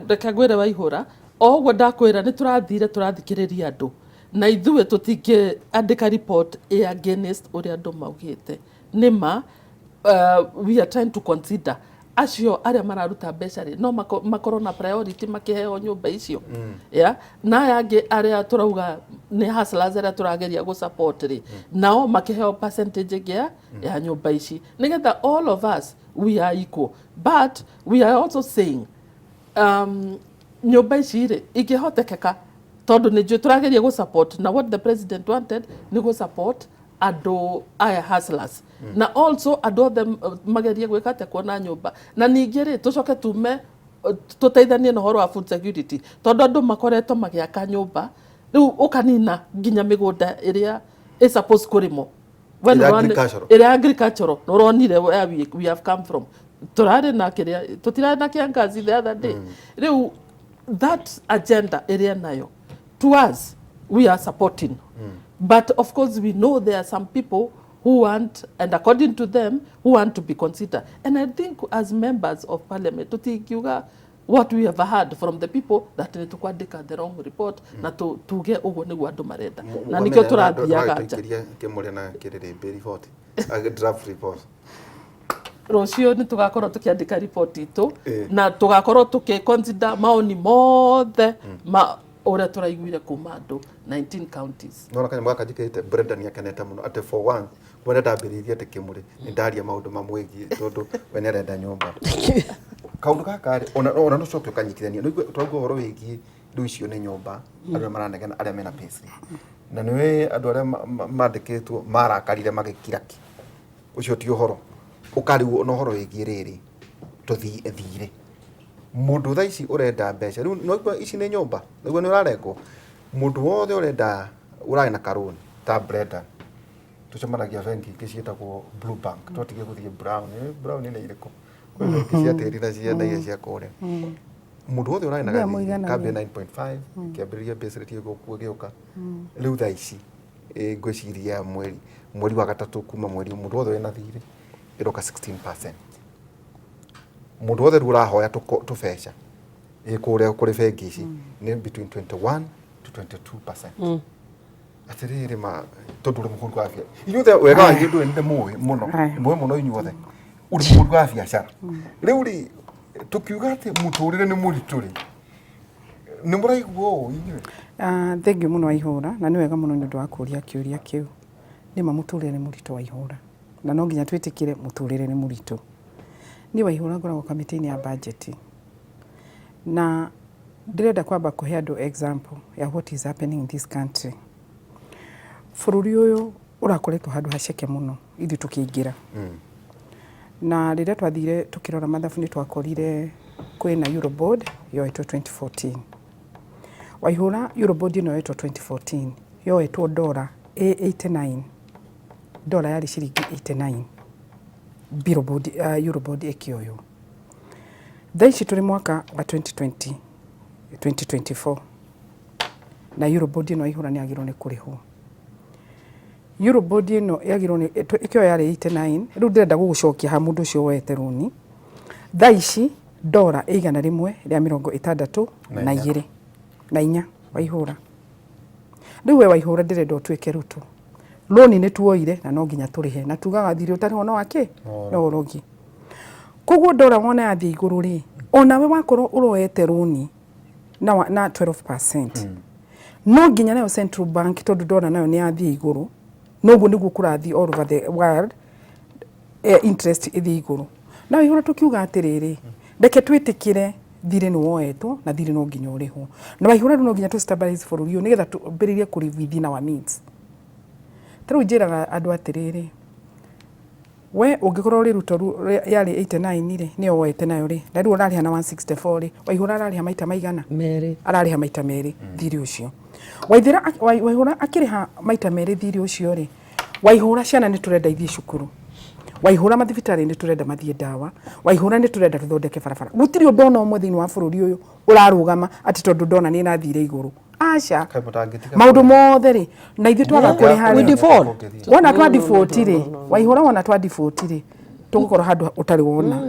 Reke ngwĩre Waihũra, o ũguo ndakwĩra nĩ tũrathire tũrathikĩrĩria andũ na ithuĩ tũtingĩandĩka report ĩ against ũrĩa andũ maugĩte. Nĩma we are trying to consider acio arĩa mararuta mbeca rĩ, no makorwo na priority makĩheo nyũmba icio, yeah? Na aya angĩ arĩa tũrauga nĩ hustlers arĩa tũrageria gũ support rĩ, nao makĩheo percentage ĩngĩ ya nyũmba ici, nĩgetha all of us we are equal. But we are also saying nyũmba ici rĩ, ingĩhotekeka, tondũ nĩ njũĩ tũrageria gũ support na what the president wanted nĩ gũ support andũ aya hustlers na also andũ othe magerie gwĩka atĩa, kuona nyũmba. Na ningĩ rĩ, tũcoke tume tũteithanie na ũhoro wa food security, tondũ andũ makoretwo magĩaka nyũmba rĩu ũkanina nginya mĩgũnda ĩrĩa ĩ suppose kũrĩmwo. We Ĩrĩa agricultural. Ĩrĩa agricultural. Nĩ ũronire where we have come from, tũrarĩ na kĩrĩa, tũtirarĩ na kĩangazi the other day. Rĩu that agenda ĩrĩa nayo to us we are supporting, but of course we know there are some people who want, and according to them, who want to be considered. And I think as members of parliament tũtingiuga what we have heard from the people that nĩ tũkwandĩka the wrong report na tuge ũguo nĩguo andũ marenda, na nĩkĩo tũrathiaga nja. Tũikĩrie kĩmũrĩa na kĩrĩrĩmbĩ report, draft report. Rũciũ nĩ tũgakorwo tũkĩandĩka report itũ na tũgakorwo tũkĩ consider maoni mothe ma ũrĩa tũraiguire kuma andũ 19 counties. Nona kanyamũ gaka njĩkĩrĩte, Brenda nĩ akenete mũno atĩ for once kuma rĩrĩa ndambĩrĩirie atĩ kĩmũrĩ nĩ ndaria maũndũ mamwĩgiĩ, tondũ we nĩ arenda nyũmba. Kaũndũ gaka rĩ, ona no ũcoke ũkanyitithania nĩ twaigua ũhoro wĩgiĩ rĩu icio nĩ nyũmba, andũ arĩa maranegena arĩa mena payslip, na nĩwe andũ arĩa mandĩkĩtwo marakarire magĩkira ki. Ũcio ti ũhoro ũkarĩu na ũhoro wĩgiĩ rĩrĩ tũthi thirĩ mũndũ thaa ici ũrenda mbeca rĩu no ici nĩ nyũmba nĩguo nĩ ũrarengwo. Mũndũ wothe ũrenda ũrarĩ na karũni ta Brenda, tũcemanagia bengi ingĩ ciĩtagwo Blue Bank, twatige gũthiĩ Brown. Brown nĩ irĩkũ? Kwĩ bengi cia tĩri na cia na iria cia kũrĩa. Mũndũ wothe ũrarĩ na Mbia gathirĩ mũigana kambia nĩ. 9.5 kĩambĩrĩria base rate ĩgũkũ ĩgĩũka rĩu thaa ici, ngwĩciria mweri wa gatatũ, kuma mweri, mũndũ wothe wĩna thirĩ ĩroka 16%. Mũndũ wothe rĩu ũrahoya tũbeca kũrĩa kũrĩ bengi ici nĩ between 21 to 22%. Atĩrĩrĩ, ma tondũ ũrĩ mũhũri wa biacara, inyuothe wega wanyu ndũĩ nĩ mũĩ mũno. Aya. Mũĩ mũno inyuothe, ũrĩ mũhũri wa biacara. Rĩu rĩ, tũkiuga atĩ mũtũrĩre nĩ mũritũ rĩ, nĩ mũraigua ũũ inyuĩ? Ah, thengiũ mũno Waihũra, na nĩ wega mũno nĩ ũndũ wa kũũria kĩũria kĩu. Nĩma mũtũrĩre nĩ mũritũ, Waihũra, na no nginya twĩtĩkĩre mũtũrĩre nĩ mũritũ. Niĩ Waihũra ngoragwo kamĩtĩ-inĩ ya budget na ndĩrenda kwamba kũhe andũ example ya what is happening in this country. Bũrũri ũyũ ũrakoretwo handũ haceke mũno ithuĩ tũkĩingĩra na rĩrĩa twathire tũkĩrora mathabu nĩ twakorire kwĩna Eurobond yoetwo 2014. Waihũra, Eurobond ĩno yoetwo 2014, yoetwo dora 89, dora yarĩ ciringi 89 Eurobond, Eurobond ĩkĩoywo. Thaa ici tũrĩ mwaka wa 2020, 2024 na Eurobond ĩno Waihũra nĩ yagĩrĩirwo nĩ kũrĩhwo. Eurobond ĩno yagĩrĩirwo nĩ ĩkĩoywo yarĩ 89, rĩu ndĩrenda gũgũcokia ha mũndũ ũcio woete rũni. Thaa ici dora 162 na inya Waihũra. Rĩu we Waihũra ndĩrenda ũtuĩke Ruto. Rũni nĩ tuoire na no nginya tũrĩhe na tugaga thirĩ ũtarĩhwo no wakĩ no ũrogi. Koguo dora wona yathiĩ igũrũ rĩ, onawe wakorwo ũroete rũni na 12%, no nginya nayo central bank, tondũ dora nayo nĩ yathiĩ igũrũ, noguo nĩguo kũrathiĩ all over the world, interest ĩthiĩ igũrũ. Na Waihũra tũkiuga atĩrĩrĩ, reke twĩtĩkĩre thirĩ nĩ woetwo na thirĩ no nginya ũrĩhwo. Na Waihũra rĩu no nginya tũ stabilize bũrũri ũyũ nĩgetha twambĩrĩrie kũ live within our means. Ta rĩu njĩraga andũ atĩrĩrĩ, we ũngĩkorwo ũrĩ Ruto yarĩ 89 rĩ, nĩyo woete nayo rĩ, na rĩu ũrarĩha na 164 rĩ, Waihũra ararĩha maita maigana? Merĩ. Ararĩha maita merĩ thirĩ ũcio. Waithĩra Waihũra akĩrĩha maita merĩ thirĩ ũcio rĩ, Waihũra ciana nĩ tũrenda ithiĩ cukuru. Waihũra mathibitarĩ nĩ tũrenda mathiĩ ndawa. Waihũra nĩ tũrenda tũthondeke barabara. Gũtirĩ ũndũ ona ũmwe thĩinĩ wa bũrũri ũyũ ũrarũgama atĩ tondũ ndona nĩ ĩrathire igũrũ. Aca. Kaĩ mũtangĩtiga Maũndũ kũrĩha? mothe rĩ, na ithuĩ twaga kũrĩha We rĩ, default. Wona twa default rĩ, Waihũra wona twa default rĩ, tũgũkorwo handũ ũtarĩ wona.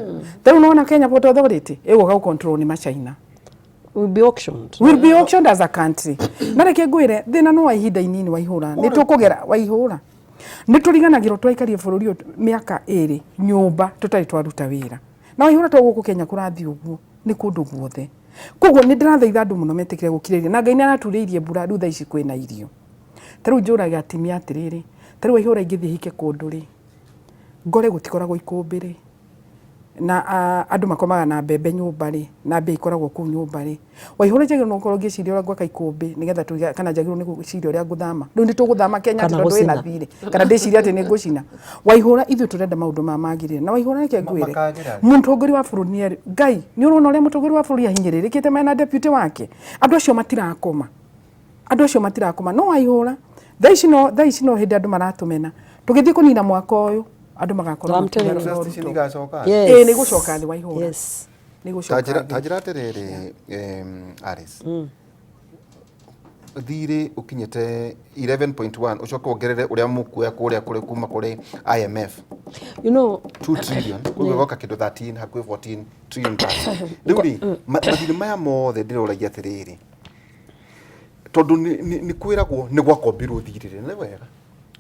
Ta rĩu nĩwona Kenya Port Authority ĩgũka gũ-control nĩ Machaina. Will be auctioned. Will be auctioned as a country. Na reke ngwĩre, thĩna no wa ihinda inini Waihũra. Nĩ tũkũgera Waihũra. Nĩ tũriganagĩrwo twaikarie bũrũri ũyũ mĩaka ĩrĩ nyũmba tũtarĩ twaruta wĩra. Na Waihũra to gũkũ Kenya kũrathiĩ ũguo, nĩ kũndũ guothe. Koguo nĩ ndĩrathaitha andũ mũno metĩkĩre gũkirĩrĩria. Na Ngai nĩ araturĩirie mbura rĩu thaa ici kwĩna irio. Ta rĩu njũraga atumia atĩrĩrĩ, ta rĩu Waihũra ingĩthiĩ hike kũndũ rĩ, ngore gũtikoragwo ikũmbĩ rĩ, na andũ makomaga na mbembe nyũmba rĩ, na mbia ikoragwo kũu nyũmba rĩ, Waihũra njagĩrĩirwo nĩ gũkorwo ngĩciria ũrĩa ngwaka ikũmbĩ nĩgetha tũiga, kana njagĩrĩirwo nĩ gwĩciria ũrĩa ngũthama. Rĩu nĩ tũgũthama Kenya atĩ Kana tondũ wĩna gũcina. thirĩ, kana ndĩcirie atĩ nĩ ngũcina. Waihũra ithuĩ tũrenda maũndũ maya magĩrĩre. Na Waihũra reke ngwĩre, Makagĩra rĩ? mũtongoria wa bũrũri nĩ Ngai, nĩ ũrona ũrĩa mũtongoria wa bũrũri ahinyĩrĩrĩkĩte mena deputy wake? Andũ acio matirakoma. Andũ acio matirakoma. No Waihũra, thaa ici no hĩndĩ andũ maratũmena. Tũgĩthiĩ kũnina mwaka ũyũ, andũ magakorwo I'm telling you. makiuga Interest ici Ruto. nĩ igacoka? Yes. Ĩĩ nĩ igũcoka thĩ Waihũra. Yes. Nĩ igũcoka Ta thĩ. njĩra atĩrĩrĩ, Alice, thirĩ ũkinyĩte 11.1, ũcoke wongerere ũrĩa mũkuoya kũrĩa kũrĩ kuma kũrĩ IMF, 2 trillion, koguo ĩgoka kĩndũ 13, hakuhĩ 14 trillion plus. Rĩu rĩ, mathirĩ maya mothe ndĩroragia atĩrĩrĩ, tondũ nĩ kwĩragwo nĩ gwakombirwo thirĩ rĩ, nĩ wega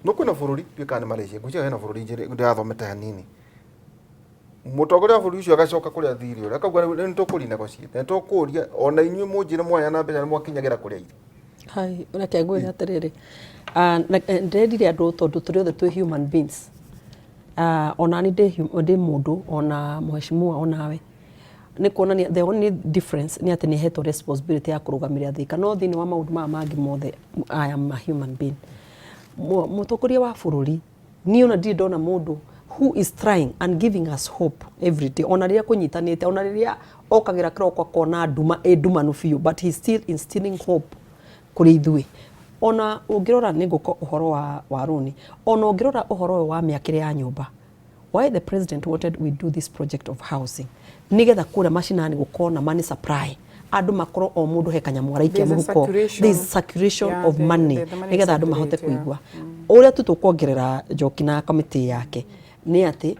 no kwĩna bũrũri ndiũĩ kana nĩ Malaysia, ngwĩciria hena bũrũri ndĩrathomete hanini, mũtongoria wa bũrũri ũcio agacoka kũrĩa thirĩ ũrĩa akauga rĩu nĩ tũkũri negotiate, nĩ tũkũria ona inyuĩ mũnjĩre mwaheana mbeca nĩ mwakinyagĩra kũrĩa irĩ. Hai, reke ngwĩre atĩrĩrĩ, ndĩrendire andũ tondũ tũrĩ othe twĩ human beings. Ona ni ndĩ mũndũ, ona mheshimiwa, onawe. Nĩ kuonania the only difference nĩ atĩ nĩ hetwo responsibility ya kũrũgamĩrĩra Thika, no thĩinĩ wa maũndũ maya mangĩ mothe I am a human being. Mũtongoria wa bũrũri, niĩ ona ndirĩ ndona mũndũ who is trying and giving us hope every day, ona rĩrĩa kũnyitanĩte, ona rĩrĩa okagĩra kĩroko akona nduma ĩ ndumanu biũ, but he is still instilling hope kũrĩ ithuĩ. Ona ũngĩrora nĩ ngũka ũhoro wa rũni, ona ũngĩrora ũhoro ũyũ wa mĩakĩre ya nyũmba, why the president wanted we do this project of housing, nĩgetha kũrĩa macinani gũkorwo na money supply, andũ makorwo o mũndũ he kanyamũ araikia There's a mũhuko, circulation. there is circulation of money, The money nĩgetha andũ mahote circulate, yeah. kũigua. Ũrĩa tu tũkuongerera Njoki na committee yake nĩ atĩ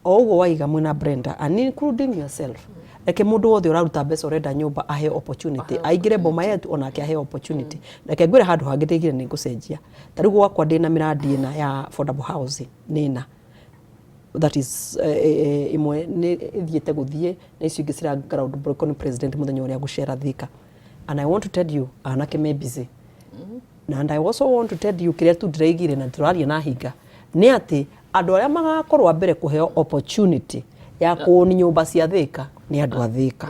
o ũguo waiga mwĩna Brenda and including yourself, reke mũndũ wothe ũraruta mbeca ũrenda nyũmba aheo opportunity, aingĩre boma yetu onake aheo opportunity. Reke ngwĩre handũ hangĩ ndĩgire nĩ ngũcenjia. Ta rĩu gwakwa ndĩna mĩrandi ĩna ya affordable housing, nĩ ĩna, that is ĩmwe nĩ ĩthiĩte gũthiĩ na icio ingĩ cira ground break nĩ president mũthenya ũrĩa gũcera Thika. And I want to tell you, anake me busy. And I also want to tell you, kĩrĩa tu ndĩraigire na tũraria na hinga nĩ atĩ andũ arĩa magakorwo a mbere kũheo opportunity Ya kũũni nyũmba cia Thĩka nĩ andũ a Thĩka.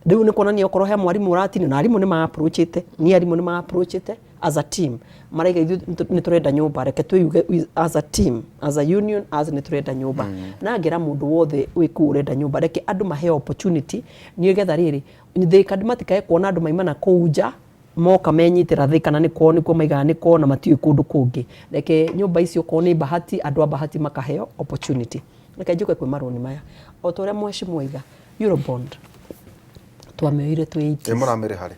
Rĩu nĩ kuonania okorwo he mwarimũ ũratinio na arimũ nĩ ma approachĩte, niĩ arimũ nĩ ma approachĩte as a team maraiga ithuĩ nĩ tũrenda nyũmba, reke twĩyuge as a team, as a union, as nĩ tũrenda nyũmba. Na ngera mũndũ wothe wĩ kũu ũrenda nyũmba, reke andũ maheo opportunity nĩgetha rĩrĩ Thĩka matikae kuona andũ maima na kũu nja moka menyitĩra Thĩka na nĩ kwao nĩkuo maigaga nĩ kwao na matiũĩ kũndũ kũngĩ. Reke nyũmba icio okorwo nĩ Bahati, andũ a Bahati makaheo opportunity. Reke njũke kwĩ marũni maya. O ta ũrĩa mheshimiwa oiga, Eurobond twamĩoire twĩ 80s. Ĩ mũramĩrĩha rĩ?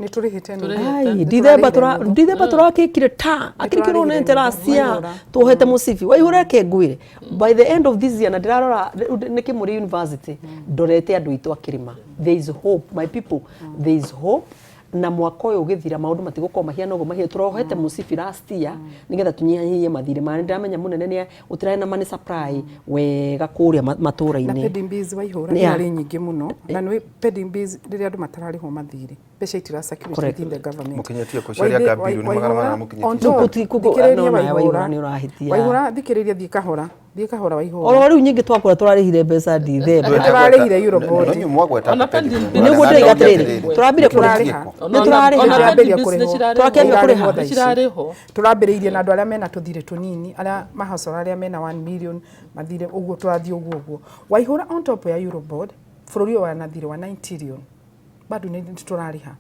Nĩ tũrĩhĩte nuthu. Ai, Ndithemba tũra Ndithemba tũrakĩkire ta akĩrĩ kĩrwo nĩ teracia tuohete mũcibi waihũra reke ngwĩre by the end of this year na ndĩrarora nĩ Kĩmũrĩ University ndorete andũ aitũ a kĩrĩma. There is hope my people, there is hope na mwaka ũyũ ũgĩthira maũndũ matigũkorwo mahiana ũguo mahiana. Tũrohete mũcibi last year nĩgetha tũnyihanyihie mathirĩ maya. Nĩndĩramenya mũnene nĩ gũtirarĩ na money supply wega kũrĩa Na matũra-inĩ. pending bills waihũra irarĩ nyingĩ mũno na nĩ pending bills rĩrĩa andũ matararĩhwo mathirĩ mbeca itira circulate Correct. within the government. Mũkinyĩtie kũ? Ciaria anga bilioni magana manana mũkinyĩtie. On top, Thikĩrĩria thikĩrĩria Waihũra, Waihũra. nĩ ũrahĩtia. Waihũra thikĩrĩria thiĩ kahora, thiĩ kahora Waihũra. Oro rĩu nyingĩ twakũra tũrarĩhire mbeca Ndithemba. Tũrarĩhire Eurobond. No inyuĩ mwagweta Ona pending pending bill. bill. Nĩguo Na ndĩroiga ndauria atĩrĩrĩ, atĩrĩrĩ, tũrambire kũrĩha. Tũrarĩha. Nĩ tũrarĩha. Ona Tũrambĩrĩria pending bills kũrĩhwo. nĩ cirarĩhwo. Tũrakĩambia kũrĩha. Nĩ cirarĩhwo. Tũrambĩrĩirie na andũ arĩa mena tũthirĩ tũnini, arĩa mahacora arĩa mena 1 million mathirĩ ũguo tũrathiĩ ũguo ũguo. Waihũra on top ya Eurobond, bũrũri ũyũ wĩ na thirĩ wa 9 trillion. Bado nĩ tũrarĩha.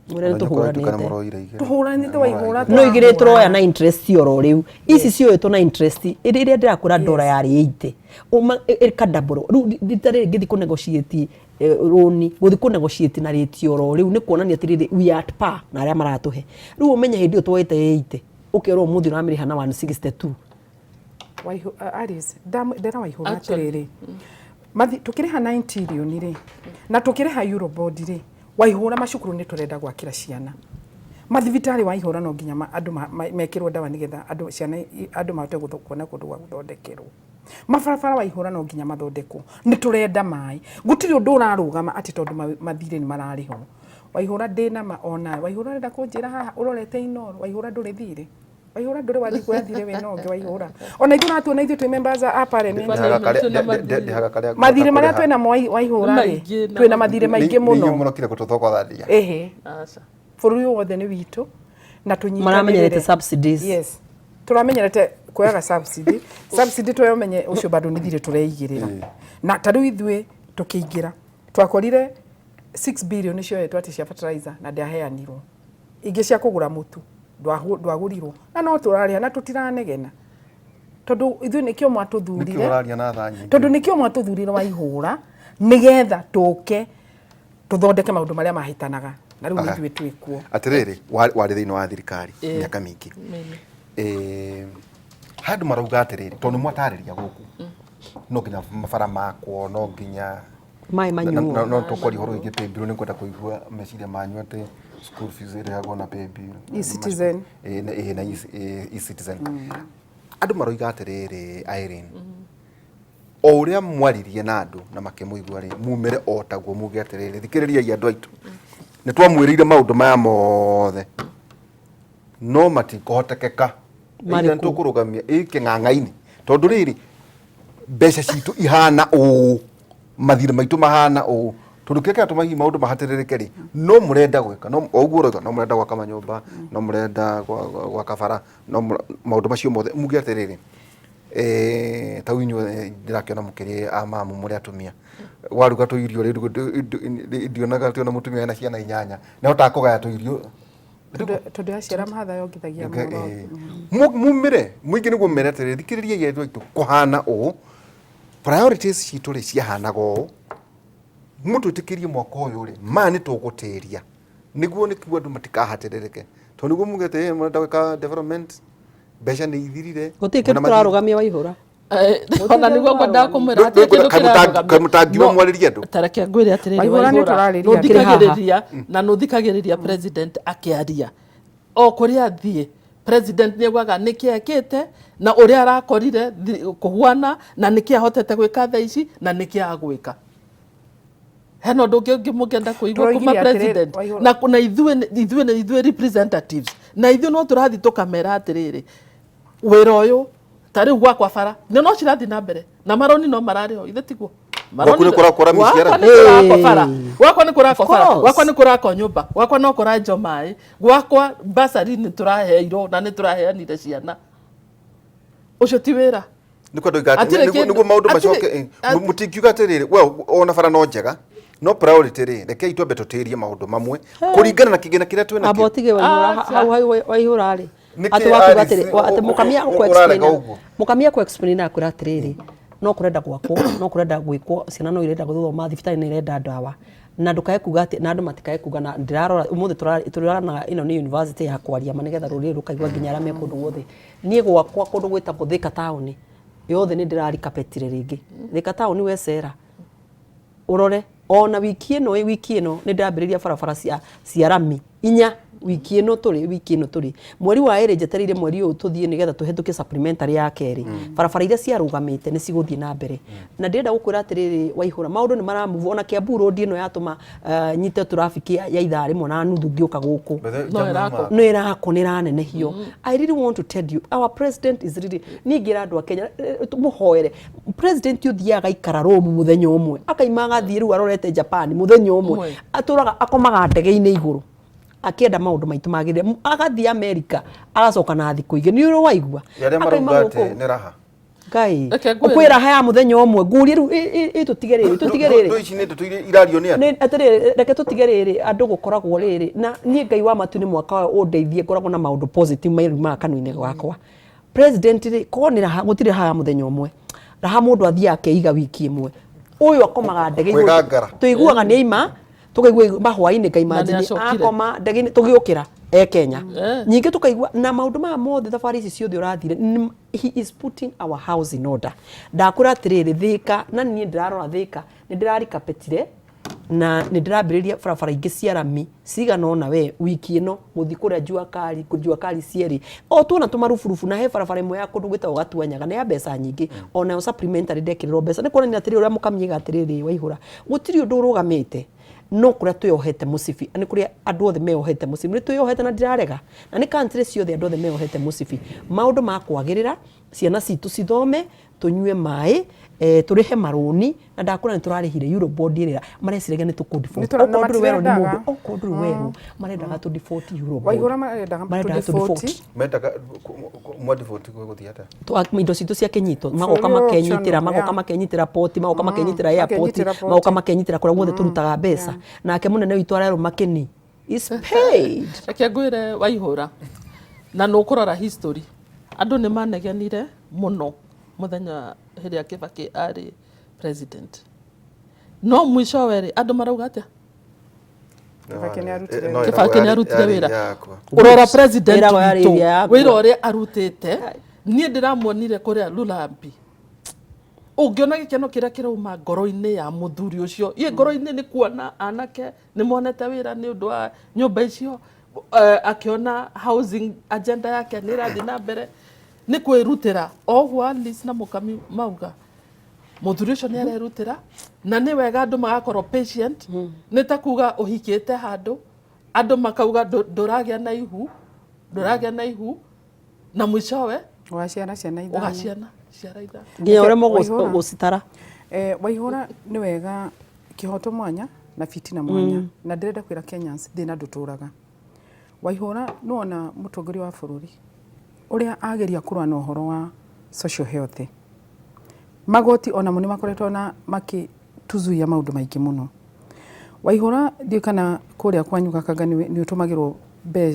Mwĩre nĩ tũhũranĩte. Tũhũranĩte Waihũra. No igĩrĩ tũroya na interest oro rĩu. Ici cioetwo na interest rĩrĩa ndĩrakwĩra ndora yarĩ 80. Ũma ĩka double. Rĩu rita rĩrĩ ngĩthiĩ kũ negotiate rũni, gũthiĩ kũ negotiate na rate oro rĩu nĩ kuonania atĩrĩrĩ we are at par na arĩa maratũhe. Rĩu ũmenye hĩndĩ ĩyo tuoete 80 ũkerwo ũmũthĩ ũramĩrĩha na 162. Alice, ndera Waihũra Actually. atĩrĩrĩ, mathi tukĩrĩha 9 trillion rĩ na tukĩrĩha Eurobond rĩ, Waihũra macukuru nĩ tũrenda gwakĩra ciana mathibitarĩ, Waihũra no nginya andũ mekĩrwo ndawa nĩgetha andũ ciana andũ mahote kuona kũndũ gwa gũthondekerwo. Mabarabara Waihũra no nginya mathondekwo, nĩ tũrenda maĩ. Gũtirĩ ũndũ ũrarũgama atĩ tondũ mathirĩ nĩ mararĩhwo. Waihũra ndĩnama onawe. Waihũra ũrenda kũnjĩra haha ũrorete Inooro? Waihũra ndũrĩ thirĩ? Waihũra ndũrĩ wathiĩ kuoya thirĩ wĩna ũngĩ? Waihũra ona ithuĩ ũratuona ithuĩ twĩ members a parliament. Ndĩhaga karĩa mathirĩ marĩa twĩnamo Waihũra rĩ, Maingĩ na twĩna mathirĩ maingĩ mũno. Nĩ mũrokire gũtũthokothania. Ĩhĩ. Aca. Bũrũri ũyũ wothe nĩ witũ na tũnyitanĩrĩre. Maramenyerete subsidies. Yes, tũramenyerete kuoyaga subsidy, subsidy twemenye ũcio bado nĩ thirĩ tũreigĩrĩra. Na ta rĩu ithuĩ tũkĩingĩra twakorire 6 billion cioetwo atĩ cia fertilizer na ndĩaheanirwo, ingĩ cia kũgũra mũtu ndwagũrirwo, na no tũrarĩha na tũtiranegena tondũ ithuĩ nĩkĩo Nĩkĩo mwatũthurire. ũraria na tha nyingĩ. Tondũ nĩkĩo mwatũthurire Waihũra, nĩgetha tũke tũthondeke maũndũ marĩa mahĩtanaga, na rĩu nĩ ithuĩ twĩkuo. Atĩrĩrĩ, warĩ thĩinĩ wa thirikari mĩaka mĩingĩ. Handũ marauga atĩrĩrĩ, tondũ nĩ mwatarĩria gũkũ no nginya mabara makwo, no nginya Maĩ manyuo. No tũkwaria ũhoro wĩgiĩ pay bill, nĩ ngwenda kũigua meciria manyu atĩ school fees ĩrĩhagwo na pay bill. E-Citizen. Ĩĩ, na e-Citizen. Andũ maroiga atĩrĩrĩ, Irene, o ũrĩa mwaririe na andũ na makĩmũigua rĩ, mumĩre o taguo muge atĩrĩrĩ, thikĩrĩriai andũ aitũ, nĩ twamwĩrĩire maũndũ maya mothe no matikũhotekeka. Marĩkũ? Either nĩtũkũrũgamia ĩ kĩng'ang'a-inĩ tondũ rĩrĩ mbeca citũ ihana ũũ, mathirĩ maitũ mahana ũũ, tondũ kĩrĩa kĩratũma hihi maũndũ mahatĩrĩrĩke rĩ, no mũrenda gwĩka no o ũguo ũroiga, no mũrenda gwaka manyũmba, no mũrenda gwaka bara, no maũndũ macio mothe muge atĩrĩrĩ, ta rĩu inyuĩ ndĩrakĩona mũkĩrĩ a mamu, mũrĩ atumia, waruga tũirio rĩ, ndionaga atĩ ona mũtumia ena ciana 8 nĩahotaga kũgaya tũirio. Tondũ yaciara mahatha yongithagia mũno. Mumĩre mũingĩ nĩguo mere atĩrĩrĩ, thikĩrĩriai andũ aitũ, kũhana ũũ, priorities citũ rĩ ciahanaga ũũ, mũtwĩtĩkĩrie mwaka ũyũ rĩ, maya nĩ tũgũtĩria nĩguo nĩkuo andũ matikahatĩrĩrĩke, tondũ nĩguo muge atĩ mũrenda gwĩka development, mbeca nĩ ithirire. Gũtirĩ kĩndũ Mwĩna mathirĩ. tũrarũgamia Waihũra. Ona nĩguo ngwendaga kũmwĩra hatirĩ kĩndũ kĩrarũgamio. Kaĩ mũtangiuga mwarĩrie andũ? Ta reke ngwĩre atĩrĩrĩ, Waihũra nĩ Waihũra, tũrarĩria andũ. nĩũthikagĩrĩria na nĩũthikagĩrĩria president akĩaria o kũrĩa athiĩ. President nĩ augaga nĩkĩ ekĩte na ũrĩa arakorire kũhuana na nĩkĩ ahotete gwĩka thaa ici na nĩkĩ agwĩka. Hena ũndũ ũngĩ ũngĩ mũngĩenda kũigua kuma Tũroigire atĩrĩrĩ, president? Waihũra. Na ithuĩ nĩ ithuĩ representatives, na ithuĩ no tũrathiĩ tũkamera atĩrĩrĩ, wĩra ũyũ Ta rĩu gwakwa bara nĩ no cirathiĩ na mbere na maroni no mararĩho, ithe tiguo? Gwaku nĩ kũrakwo rami ciara? Gwakwa nĩ kũrakwo bara, gwakwa nĩ kũrakwo Of bara, course. gwakwa nĩ kũrakwo nyũmba, gwakwa no kũrenjwo maĩ, gwakwa basari nĩ tũraheirwo na nĩ tũraheanire ciana. Ũcio ti wĩra. Nĩ kwenda oiga atĩ- Hatirĩ nĩguo kĩndũ- nĩguo maũndũ hatirĩ- macoke mũtingiuga atĩrĩrĩ, well, ona bara no njega, no priority rĩ, rekei twambe tũtĩrie maũndũ mamwe kũringana na kĩgĩna kĩrĩa twĩ Amba nakĩo. ũtige waihũra. Acha. Hau hau waihũra rĩ, Nĩkĩ atĩ wakuga Alice, atĩrĩ atĩ mũkamia ũrarega ũguo? Mũkamia kũ explain akwĩra atĩrĩrĩ, no kũrenda gwakwo, no kũrenda gwĩkwo, ciana no irenda gũthoma, thibitarĩ no irenda ndawa, na ndũkae kuga atĩ na andũ matikae kuga. Na ndĩrarora ũmũthĩ tũrarona ĩno nĩ university ya kwaria ma, nĩgetha rũrĩrĩ rũkaigua nginya arĩa me kũndũ guothe. Niĩ gwakwa kũndũ gwĩtagwo Thika taũni yothe nĩ ndĩrarikapetire rĩngĩ. Thika taũni wecera ũrore ona wiki ĩno, wiki ĩno nĩ ndambĩrĩria barabara cia rami inya, wiki ĩno tũrĩ, wiki ĩno tũrĩ mweri wa ĩrĩ, njetereire mweri ũyũ tũthiĩ nĩgetha tũhetũkie supplementary ya kerĩ. Barabara iria ciarũgamĩte nĩ cigũthiĩ na mbere, na ndĩrenda gũkwĩra atĩrĩrĩ Waihũra, maũndũ nĩ maramove. Ona Kiambu Road ĩno yatũma nyite traffic ya ithaa rĩmwe na nuthu ngĩũka gũkũ. No ĩrakwo. Nĩ ĩrakwo, nĩ ĩranenehio. I really want to tell you, our president is really, niĩ ngĩra andũ a Kenya mũhoere president ũthiaga agaikara Rome mũthenya ũmwe, akaima agathiĩ rĩu arorete Japan mũthenya ũmwe. Ũmwe. Atũraga akomaga ndege-inĩ igũrũ akĩenda maũndũ maitũ magĩrĩre. Agathiĩ America agacoka na thikũ igĩrĩ, nĩ ũrĩ waigua? Arĩa Akaima marauga atĩ gũkũ. nĩ raha. Ngai. Reke ngwĩre. Ũkwĩ raha ya mũthenya ũmwe, ngũrie rĩu ĩ tũtige rĩrĩ, tũtige rĩrĩ. Ndũ ici nĩ ndeto iria irario nĩ andũ. Nĩ atĩrĩrĩ, reke tũtige rĩrĩ, andũ gũkoragwo rĩrĩ na niĩ Ngai wa matu nĩ mwaka ũyũ ũndeithie ngoragwo na maũndũ positive mairumaga kanua-inĩ gakwa. President rĩ, korwo nĩ raha, gũtirĩ raha ya mũthenya ũmwe. Raha mũndũ athiaga akeiga wiki ĩmwe, ũyũ akomaga ndege igũrũ. Kwĩgangara. Tũiguaga nĩ aima, tũkaigua mahwainĩ ngai Na nĩ imagine acokire. akoma ndege-inĩ tũgĩũkĩra e Kenya. Ningĩ tũkaigua na maũndũ maya mothe, thabarĩ ici ciothe ũrathire, he is putting our house in order. Ndakwĩra atĩrĩrĩ, Thĩka, na niĩ ndĩrarora Thĩka, nĩ ndĩrarikapetire na nĩ ndĩrambĩrĩria barabara ingĩ cia rami cigana ũna we wiki ĩno, gũthiĩ kũrĩa jua kali, jua kali cierĩ o tuona tũmaruburubu, na he barabara ĩmwe ya kũndũ gwĩtagwo Gatuanyaga nĩ ya mbeca nyingĩ, onayo supplementary ndekĩrĩrwo mbeca. Nĩ kuonania atĩrĩrĩ, ũrĩa mũkamiiga atĩrĩrĩ Waihũra, gũtirĩ ũndũ ũrũgamĩte, no kũrĩa twĩyohete mũcibi nĩ kũrĩa andũ othe meyohete mũcibi, nĩ twĩyohete na ndirarega, na nĩ country ciothe andũ othe meyohete mũcibi. Maũndũ ma kwagĩrĩra, ciana citũ cithome, tũnyue maĩ, tũrĩhe marũni, na ndakwĩra nĩ tũrarĩhire Eurobond ĩrĩa mareciragia nĩ tũkũ default. Na Okorwo ndũrĩ werwo nĩ matirendaga. mũndũ, okorwo ndũrĩ werwo, marendaga tũ default Eurobond. Waihũra marendaga Marendaga tũ tũ default. default. Mendaga mwa default gũthiĩ atĩa? Indo citũ cia kĩnyito magoka Bũrũri ũyũ makenyitĩra optional, magoka makenyitĩra poti, magoka makenyitĩra airport, makenyitĩra poti. Magoka makenyitĩra kũrĩa guothe tũrutaga mbeca. Nake mũnene witũ arerwo makĩni is paid. Reke ngwĩre Waihũra, na nĩ ũkũrora history, andũ nĩ manegenire mũno mũthenya hĩrĩa Kibaki arĩ president, no mwicowe rĩ, andũ marauga atĩa? Kibaki nĩ arutire No, wĩra. Kibaki nĩ arutire yarĩ wĩra. yakwa. Ũrora president Wĩra wa witũ, yarĩ yakwa. wĩra ũrĩa arutĩte, niĩ ndĩramuonire kũrĩa Lurambi, ũngĩona gĩkeno kĩrĩa kĩrauma ngoro-inĩ ya mũthuri ũcio, iĩ ngoro-inĩ nĩ kuona anake nĩ monete wĩra nĩ ũndũ wa nyũmba icio, akĩona housing agenda yake nĩ ĩrathiĩ na mbere, nĩ kwĩrutĩra o ũguo Alice na Mũkami mauga. Mũthuri ũcio nĩ arerutĩra, na nĩ wega andũ magakorwo patient. Nĩ ta kuga ũhikĩte handũ, andũ makauga ndũragĩa na ihu, ndũragĩa na ihu, na mwicowe Ũgaciara ciana ithano. Ũgaciana ciara ithano. Nginya ũremwo Waihũra. Gũcitara. Waihũra, nĩ wega kĩhoto mwanya na fitina mwanya, na ndĩrenda kwĩra Kenyans thĩna ndũtũraga. Waihũra, nĩwona mũtongoria wa bũrũri ũrĩa ageria kũrũa na ũhoro wa social health, magoti onamo nĩ makoretwo na makĩtuzuia maũndũ maingĩ mũno. Waihũra, ndiũĩ kana kũrĩa kwanyu Gakanga nĩ ũtũmagĩrwo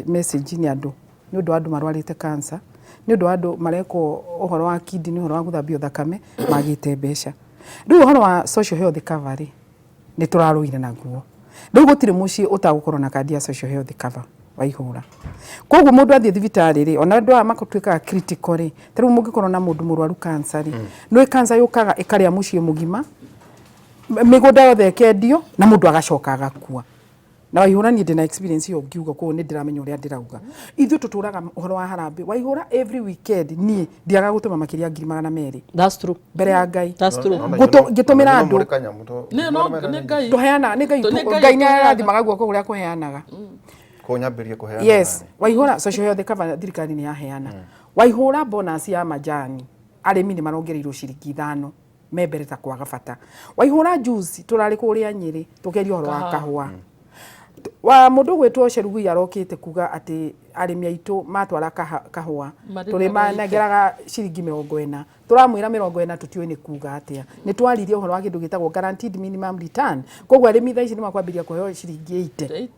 message nĩ andũ nĩ ũndũ wa andũ marwarĩte cancer, nĩ ũndũ wa andũ marekwo ũhoro wa kidney, ũhoro wa gũthambio thakame, magĩte mbeca. Rĩu ũhoro wa social health cover rĩ, nĩ tũrarũire naguo. Rĩu gũtirĩ mũciĩ ũtagũkorwo na kandi ya social health cover, Waihũra. Koguo mũndũ athiĩ thibitarĩ rĩ, ona andũ aya matuĩkaga critical rĩ, ta rĩu mũngĩkorwo na mũndũ mũrwaru cancer rĩ, nĩ cancer yũkaga ĩkarĩa mũciĩ mũgima, mĩgũnda yothe ĩkendio na mũndũ agacoka agakua. Na Waihũra, niĩ ndĩna experience ĩyo ngiuga, koguo nĩ ndĩramenya ũrĩa ndĩrauga. Ithuĩ tũtũraga ũhoro wa harambee. Waihũra, every weekend niĩ ndiagaga gũtũma makĩria ya 200,000. That's true. Mbere ya Ngai. That's true. Ngĩtũmĩra andũ. Nĩ no nĩ Ngai. Tũheanaga nĩ Ngai. Nĩ Ngai Ngai nĩ ũtũheaga. arathimaga guoko kũrĩa kũheanaga. Kũnyambĩrie kũheana. Yes, Waihũra, social health cover thirikari nĩ yaheana. Waihũra, bonus ya majani. Arĩmi nĩ marongereirwo ciringi 5 me mbere ta kwaga bata. Waihũra juice tũrarĩ kũrĩa Nyĩrĩ tũkĩaria ũhoro wa kahũa. Wa mũndũ ũgwĩtwo Chelugui arokĩte kuga atĩ arĩmi aitũ matwara kahũa tũrĩmanengeraga ciringi 40. Tũramwĩra 40 tũtiũĩ nĩ kuga atĩa. Nĩ twaririe ũhoro wa kĩndũ gĩtagwo guaranteed minimum return. Koguo arĩmi thaa ici nĩ makwambĩrĩria kũheo ciringi 80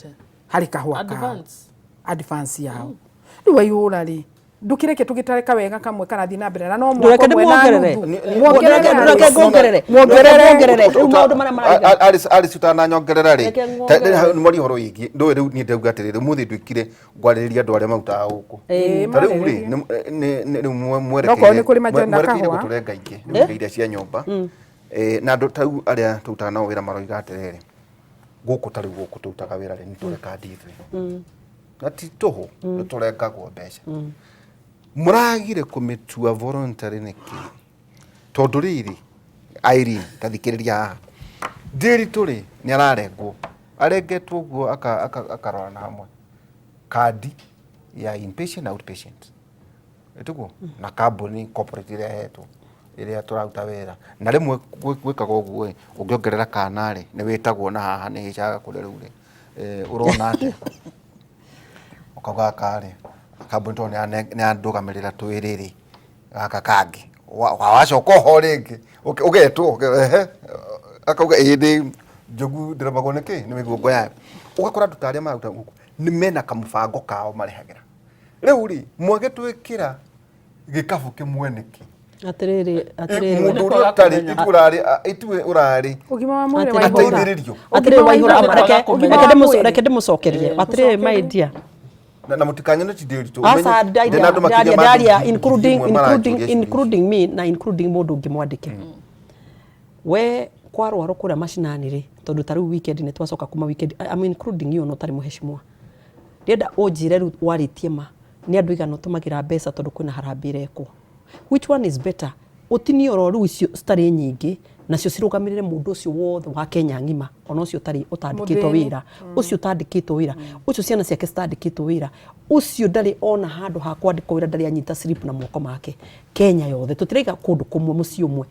harĩ kahũa kao. Advance yao. Rĩu Waihũra rĩ, ndũkĩreke tũgĩtare kawega kamwe karathiĩ na mbere na no mwaka Ndũreke ũmwe na ndĩmuongerere. nuthu. Muongerere. Ndũreke nguongerere. Muongerere. Ndũreke nguongerere. Rĩu maũndũ marĩa maraiga. Alice Alice utananyongerera rĩ Reke nguongerere. nĩ mwaria ũhoro wĩgiĩ ndũĩ rĩu niĩ ndauga atĩrĩrĩ ũmũthĩ nduĩkire ngwarĩrĩria andũ arĩa marutaga gũkũ. Ĩĩ, Ta rĩu rĩ marĩrĩrie. rĩu Nokorwo nĩ kũrĩ majenda mwerekeire kahũa. gũtũrenga ingĩ rĩu indo iria cia nyũmba. Na andũ ta rĩu arĩa tũrutaga nao wĩra maroiga atĩrĩrĩ, gũkũ ta rĩu gũkũ tũrutaga wĩra rĩ nĩ tũrekandi ithuĩ na ti tũhũ, nĩ tũrengagwo mbeca. Mũragire kũmĩtua voluntary nĩkĩ? Tondũ rĩrĩ, Irene, ta thikĩrĩria haha, Ndĩritũ rĩ nĩ ararengwo, arengetwo ũguo akarorana hamwe kandi ya inpatient na outpatient, ĩtiguo na kambuni corporate ĩrĩa ĩhetwo ĩrĩa tũraruta wĩra. Na rĩmwe gwĩkaga ũguo ĩ, ũngĩongerera kana rĩ nĩ wĩtagwo na haha nĩ hĩcaga kũrĩa rĩu rĩ, ũrona atĩa? Ũkauga gaka rĩ, kambuni tondũ nĩ yandũgamĩrĩra twĩrĩ rĩ, gaka kangĩ wacoka oho rĩngĩ ũgetwo, ehe, akauga ĩĩ nĩ njogu ndĩremagwo nĩ kĩ nĩ mĩgongo yayo. Ũgakora andũ ta arĩa mararuta gũkũ nĩ mena kamũbango kao marĩhagĩra. Rĩu rĩ, mwagĩtwĩkĩra gĩkabũ kĩmwe nĩkĩ? Atĩrĩrĩ, atĩrĩrĩ. Mũndũ ũrĩa ũtarĩ, ithuĩ ũrarĩ, ithuĩ ũrarĩ. Ũgima wa mwĩrĩ wa ihũra. Ateithĩrĩrio. Atĩrĩrĩ Waihũra, Ũgima wa reke mwĩrĩ. reke reke ndĩmũcokerie. Atĩrĩrĩ my dear. Na mũtikanyone ti ndĩritũ. Aca Ndĩ na andũ makĩria ndaria ma ndaria ngiri including ĩmwe including maranjũria ciũria. including me na including mũndũ ũngĩ mwandĩke. We kwarwarwo kũrĩa macinani rĩ, tondũ ta rĩu weekend nĩ twacoka kuma weekend, I'm including you ona ũtarĩ mũheshimiwa. Ndĩrenda ũnjĩre rĩu warĩtie ma, nĩ andũ aigana ũtũmagĩra mbeca tondũ kwĩna harambee ĩrekwo. Which one is better? Ũtinie oro rĩu icio citarĩ nyingĩ nacio cirũgamĩrĩre mũndũ ũcio wothe wa Kenya ng'ima ona ũcio ũtarĩ ũtandĩkĩtwo Mũthĩni. wĩra, ũcio ũtandĩkĩtwo wĩra, ũcio ciana ciake citandĩkĩtwo wĩra, ũcio ndarĩ ona handũ ha kwandĩkwo wĩra, ndarĩ anyita slip na moko make. Kenya yothe tũtiraiga kũndũ kũmwe mũciĩ ũmwe,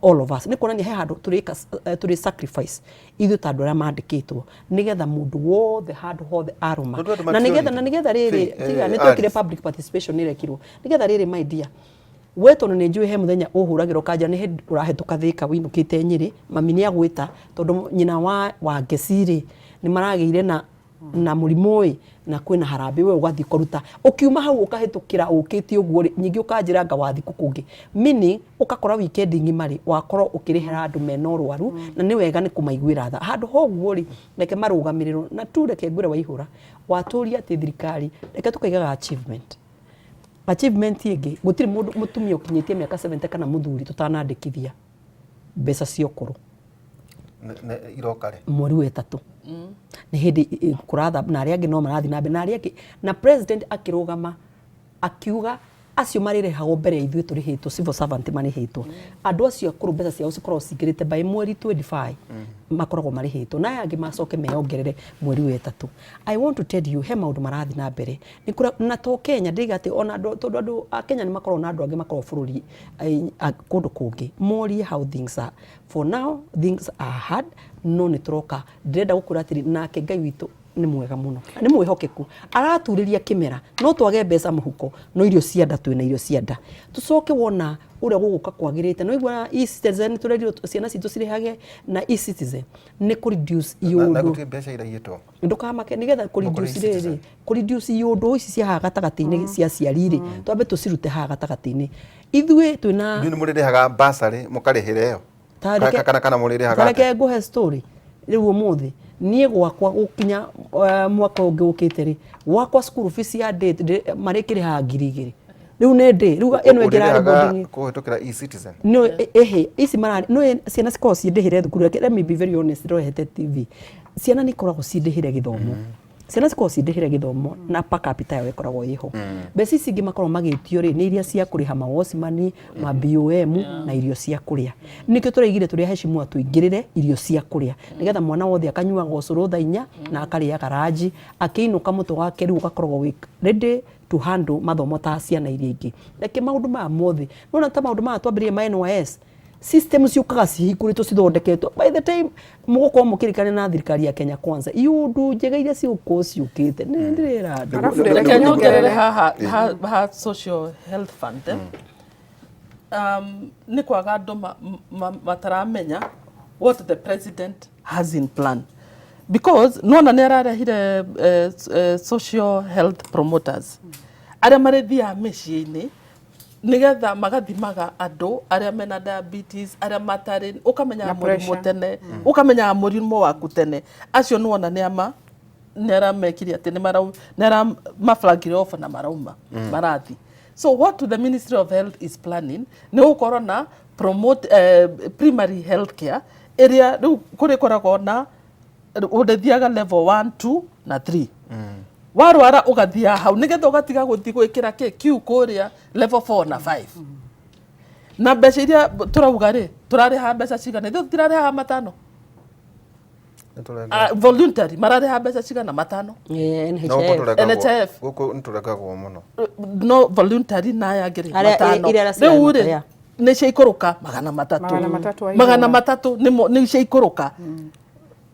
all of us. Nĩ kuonania he handũ tũrĩka tũrĩ sacrifice ithuĩ ta andũ arĩa mandĩkĩtwo nĩgetha mũndũ wothe handũ hothe arũma. Tondũ andũ Na nĩgetha na matiorĩtie. nĩgetha rĩrĩ Faith, tiga nĩ twekire Alice. public participation nĩ ĩrekirwo nĩgetha rĩrĩ my dear, we tondũ nĩ njũĩ he mũthenya ũhũragĩrwo kanja nĩ hĩndĩ ũrahĩtũka Thĩka wĩinũkĩte Nyĩrĩ, mami nĩ agwĩta tondũ nyina wa Wangeci rĩ nĩ maragĩire na mũrimũ ĩ na kwĩna harambĩ, we ũgathiĩ ũkaruta, ũkiuma hau ũkahĩtũkĩra ũkĩte ũguo rĩ, ningĩ ũkanjĩra anga wathiĩ kũ kũngĩ, meaning ũgakora weekend ng'ima rĩ wakorwo ũkĩrĩhĩra andũ mena ũrwaru na nĩ wega nĩ kũmaiguĩra tha. Handũ ha ũguo rĩ reke marũgamĩrĩrwo na tu reke ngwĩre Waihũra, watũria atĩ thirikari reke tũkaigaga achievement. Achievement ĩngĩ, gũtirĩ mũndũ mũtumia ũkinyĩtie mĩaka 70 kana mũthuri tũtanandĩkithia mbeca cia ũkũrũ. Iroka rĩ? Mweri wa ĩtatũ. Nĩ hĩndĩ kũratha na arĩa angĩ no marathiĩ na mbere na arĩa angĩ, na president akĩrũgama akiuga acio marĩrĩhagwo mbere ya ithuĩ tũrĩhĩtwo, civil servant marĩhĩtwo. Andũ acio akũrũ mbeca ciao cikoragwo cingĩrĩte by mweri 25 makoragwo marĩhĩtwo, na aya angĩ macoke meyongerere mweri wa ĩtatũ. I want to tell you he maũndũ marathiĩ na mbere. Nĩ kũra, na to Kenya ndĩiga atĩ ona andũ, tondũ andũ a Kenya nĩ makoragwo na andũ angĩ makoragwo bũrũri kũndũ kũngĩ, morie how things are. For now things are hard, no nĩ tũroka. Ndĩrenda gũkwĩra atĩrĩ, nake Ngai witũ nĩ mwega mũno, nĩ mwĩhokeku, araturĩria kĩmera, no twage mbeca mũhuko, no irio cia nda twĩna irio cia nda. Tũcoke wona ũrĩa gũgũka kwagĩrĩte, nĩ waigua E-Citizen tũrerirwo ciana citũ cirĩhage na E-Citizen, nĩ kũ reduce Na iũndũ. gũtirĩ mbeca iraiyĩtwo. Ndũkamake, nĩgetha kũ reduce rĩrĩ, E-Citizen. kũ reduce iũndũ ici cia haha gatagatĩ-inĩ cia aciari rĩ, twambe tũcirute haha gatagatĩ-inĩ. Ithuĩ twĩna Inyuĩ nĩ mũrĩrĩhaga bursary mũkarĩhĩra ĩyo? Ta reke- Kana mũrĩrĩhaga ta reke atĩa? ngũhe story rĩu ũmũthĩ niĩ gwakwa gũkinya mwaka ũngĩ ũkĩte rĩ, gwakwa school fees ya ndĩ marĩkĩrĩhaga 2000 rĩu nĩ ndĩ rĩu ĩno ĩngĩ ĩrarĩ Ũrĩrĩhaga boarding kũhĩtũkĩra E-Citizen? No, ĩhĩ, ici mararĩ, no ciana cikoragwo ciĩndĩhĩre thukuru. Reke, let me be very honest, ndorete TV. Ciana nĩ ikoragwo ciĩndĩhĩre gĩthomo. Ciana cikoragwo ciĩndĩhĩre gĩthomo na per capita yao ĩkoragwo ĩho. Mbeca ici ingĩ makoragwo magĩtio rĩ, nĩ iria cia kũrĩha ma watchman, ma BOM na irio cia kũrĩa. Nĩkĩo tũraigire tũrĩ aheshimiwa tũingĩrĩre irio cia kũrĩa. Nĩgetha mwana wothe akanyuaga ũcũrũ thaa 4 na akarĩaga ranji, akĩinũka mũtwe wake rĩu ũgakoragwo wĩ ready to handle mathomo ta ciana iria ingĩ. Reke maũndũ maya mothe, nĩwona ta maũndũ maya twambĩrĩirie ma NYS, system ciũkaga cihingũrĩtwo cithondeketwo by the time mũgũkorwo mũkĩrĩkania na thirikari ya Kenya Kwanza, iũndũ njega iria cigũkorwo ciũkĩte nĩ ndĩrera andũ. Arabu Reke reke nyongerere nyongerere haha ha, ha social health fund eh? Nĩ kwaga andũ mataramenya what the president has in plan because nona nĩ ararehire social health promoters arĩa marĩthiaga mĩciĩ-inĩ nĩgetha magathimaga andũ arĩa mena diabetes, arĩa matarĩ, ũkamenyaga Na mũrimũ pressure. tene, ũkamenyaga mũrimũ waku tene. Acio nĩwona nĩ ama nĩ aramekire atĩ nĩ aramaflagire off na marauma marathi. So what the Ministry of Health is planning nĩ gũkorwo na promote primary health care ĩrĩa rĩu kũrĩ koragwo na ũrĩthiaga level 1, 2 na 3. Warwara ũgathiaga hau nĩgetha ũgatiga gũthiĩ gwĩkĩra kĩ kiu kũrĩa level 4 na 5. Na mbeca iria tũrauga rĩ, tũrarĩha mbeca cigana? Ithuĩ tũtirarĩhaga matano. Voluntary mararĩha mbeca cigana? Matano. NHIF. NHIF. Gũkũ nĩtũrengagwo mũno. No voluntary na aya angĩ rĩ, matano. Iria Rĩu rĩ, yeah. nĩ ciaikũrũka 300. 300 wa Magana igũrũ. matatũ nĩmo nĩ ciaikũrũka.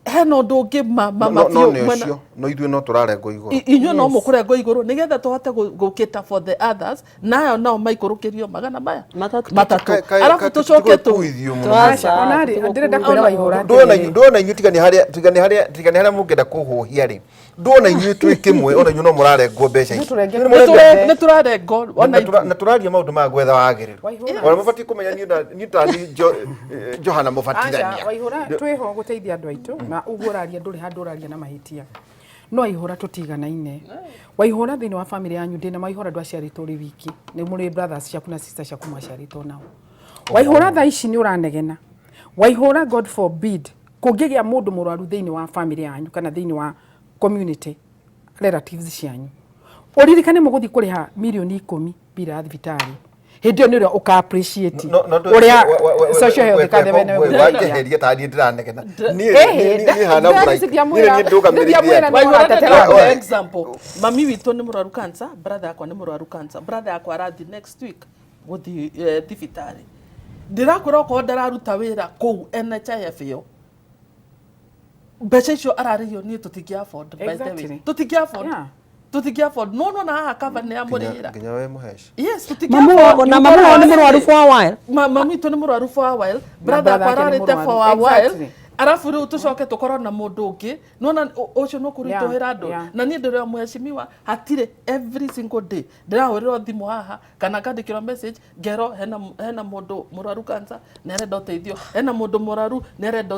Hena ũndũ ũngĩ ma ma No ma no biũ nĩ mwena- ũcio no ithuĩ no tũrarengwo igũrũ. Inyuĩ no mũkũrengwo igũrũ nĩgetha tũhote gũkĩta for the others, nayo nao maikũrũkĩrio magana maya Matatũ. matatũ. Arabu tũcoke tũ Tũkuithio mũno. Twaca, Ona rĩ, ndĩrenda tũtigũkuithio. kwĩra Waihũra Ndona atĩrĩrĩ. ndona inyuĩ tigani harĩa tigani harĩa tigani harĩa mũngĩenda kũhũhia rĩ, ndona inyuĩ twĩ kĩmwe ona inyuĩ no mũrarengwo mbeca ici. Nĩtũrengetwo. Nĩ mũrengwo. Nĩ tũrarengwo ona Na tũraria maũndũ maya gwetha wagĩrĩru. Waihũra. Ona mũbatiĩ kũmenya niĩ niĩ ta niĩ Johana mũbatithania. Aca, Waihũra twĩho gũteithia andũ aitũ na ũguo ũraria ndũrĩ handũ ũraria na mahĩtia, no Waihũra tũtiganaine. Waihũra thĩinĩ wa family yanyu ndĩna Waihũra ndwaciarĩtwo ũrĩ wiki, nĩ mũrĩ brothers ciaku na sisters ciaku mwaciarĩtwo nao. Waihũra thaa ici nĩ ũranegena. Waihũra, God forbid, kũngĩgĩa mũndũ mũrwaru thĩinĩ wa family yanyu kana thĩinĩ wa community relatives cianyu, ũririkane mũgũthiĩ kũrĩha mirioni 10 mbira ya thibitarĩ, hĩndĩ ĩyo nĩ ũrĩa ũka appreciate ũrĩa social health card wene. Wanjeheria ta niĩ ndĩranegena. Niĩ Ĩhĩ, niĩ hana mũraika. ndiamwĩra- Niĩ ndũgamĩrĩire ndiamwĩra andũ. nĩ Waihũra mũratetera. ndĩrakũhe example, mami witũ nĩ mũrwaru cancer, brother yakwa nĩ mũrwaru cancer, brother yakwa arathi next week gũthiĩ thibitarĩ. Ndĩrakwĩra okorwo ndararuta wĩra kũu NHIF ĩyo, mbeca icio ararĩhio niĩ tũtingĩ afford, by the way. Exactly. Tũtingĩ afford. Tũtingĩ afford, no nona haha cover nĩ yamũrĩhĩra. Nginya we mũheci. Yes, tũtingĩ Mamu afford. wao na mamu wao nĩ mũrwaru for a while. Mami witũ nĩ mũrwaru for a while, brother brother yakwa yake nĩ ararĩte for a mũrwaru. while. Arabu rĩu tũcoke tũkorwo na mũndũ ũngĩ, nona ũcio no kũritũhĩra andũ. Na niĩ ndĩrĩ mũhecimiwa hatirĩ, every single day ndĩrahũrĩrwo thimũ haha kana ngandĩkĩrwo message ngerwo hena mũndũ mũrwaru cancer nĩ arenda ũteithio, hena mũndũ mũrwaru nĩ arenda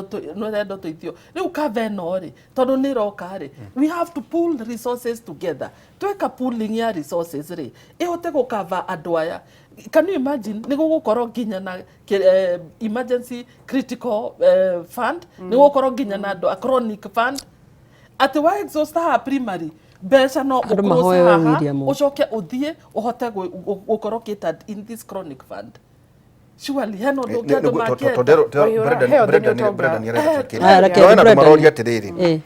ũteithio. Rĩu cover ĩno rĩ, tondũ nĩ ĩroka rĩ, we have to pool resources together. Tweka pooling ya resources rĩ, ĩhote gũcover andũ aya. Can you imagine nĩ gũgũkorwo nginya na emergency critical fund, nĩ gũgũkorwo nginya na andũ a chronic fund, atĩ wa exhaust haha primary mbeca no Andũ ũclose mahoe haha, William. ũcoke ũthiĩ ũhote gũkorwo catered in this chronic fund. Surely hena ũndũ ũngĩ andũ mangĩenda. Waihũra, health nĩ ũtonga. Aya, reke Brenda Brendan. maroria atĩrĩrĩ,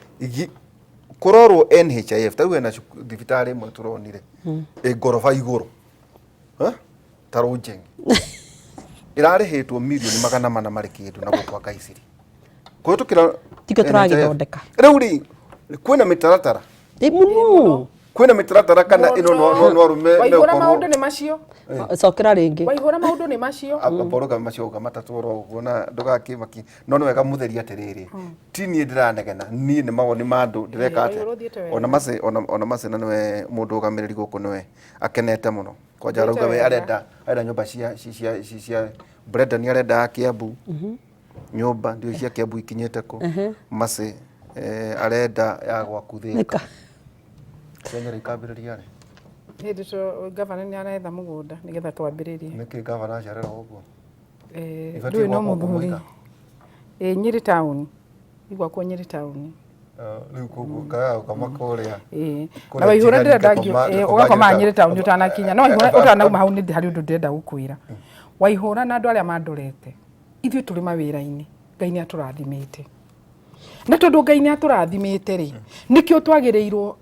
kũrorwo NHIF ta rĩu hena thibitarĩ ĩmwe tũronire ĩ ngoroba igũrũ. Eh? Ta Rũnjeng'i ĩrarĩhĩtwo mirioni 400 marĩ kĩndũ na gũkũ Ngaiciri kũhĩtũkĩra Tikĩo NHIF. tũragĩthondeka. Rĩu rĩ, kwĩna mĩtaratara Ĩ mũno. Kwĩna mĩtaratara kana ĩno no arũme Waihũra, megũkorwo- maũndũ nĩ macio. Cokera rĩngĩ. Waihũra, maũndũ nĩ macio. Amboroga macio uga matatũ oro ũguo na ndũgakĩmaki, no nĩ wega mũtheri atĩrĩrĩ, ti niĩ ndĩranegena, niĩ nĩ mawoni ma andũ ndĩreka Waihũra, ũthiĩte atĩa. wega. Ona mace ona mace na nĩwe mũndũ ũgamĩrĩri gũkũ, nĩwe akenete mũno kwanja. Ũthiĩte Arauga we wega. arenda nyũmba cia Brendan, arenda ya Kiambu nyũmba, ndiũĩ cia Kiambu ikinyĩte kũ. Mace arenda ya gwaku Thĩka. Thĩka. Cia Nyĩrĩ ikambĩrĩria rĩ? Hĩndĩ to gavana nĩ aretha mũgũnda nĩgetha twambĩrĩrie. Nĩkĩ gavana acererwo ũguo? Ibatiĩ Ndũĩ no gwakwo mũthuri. Kũmũiga? Ĩ Nyĩrĩ taũni, igwakwo Nyĩrĩ taũni. Rĩu koguo kaga gũkoma kũrĩa Ĩĩ. Kũrĩa Na Waihũra, Njigani ndĩrenda ngakoma ũgakoma Nyĩrĩ Nyĩrĩ taũni ũtanakinya. No Waihũra, ũtanauma hau nĩ harĩ ũndũ ndĩrenda gũkwĩra. Waihũra na andũ arĩa mandorete, ithuĩ tũrĩ mawĩra-inĩ, Ngai nĩ atũrathimĩte, na tondũ Ngai nĩ atũrathimĩte rĩ, nĩkĩo twagĩrĩirwo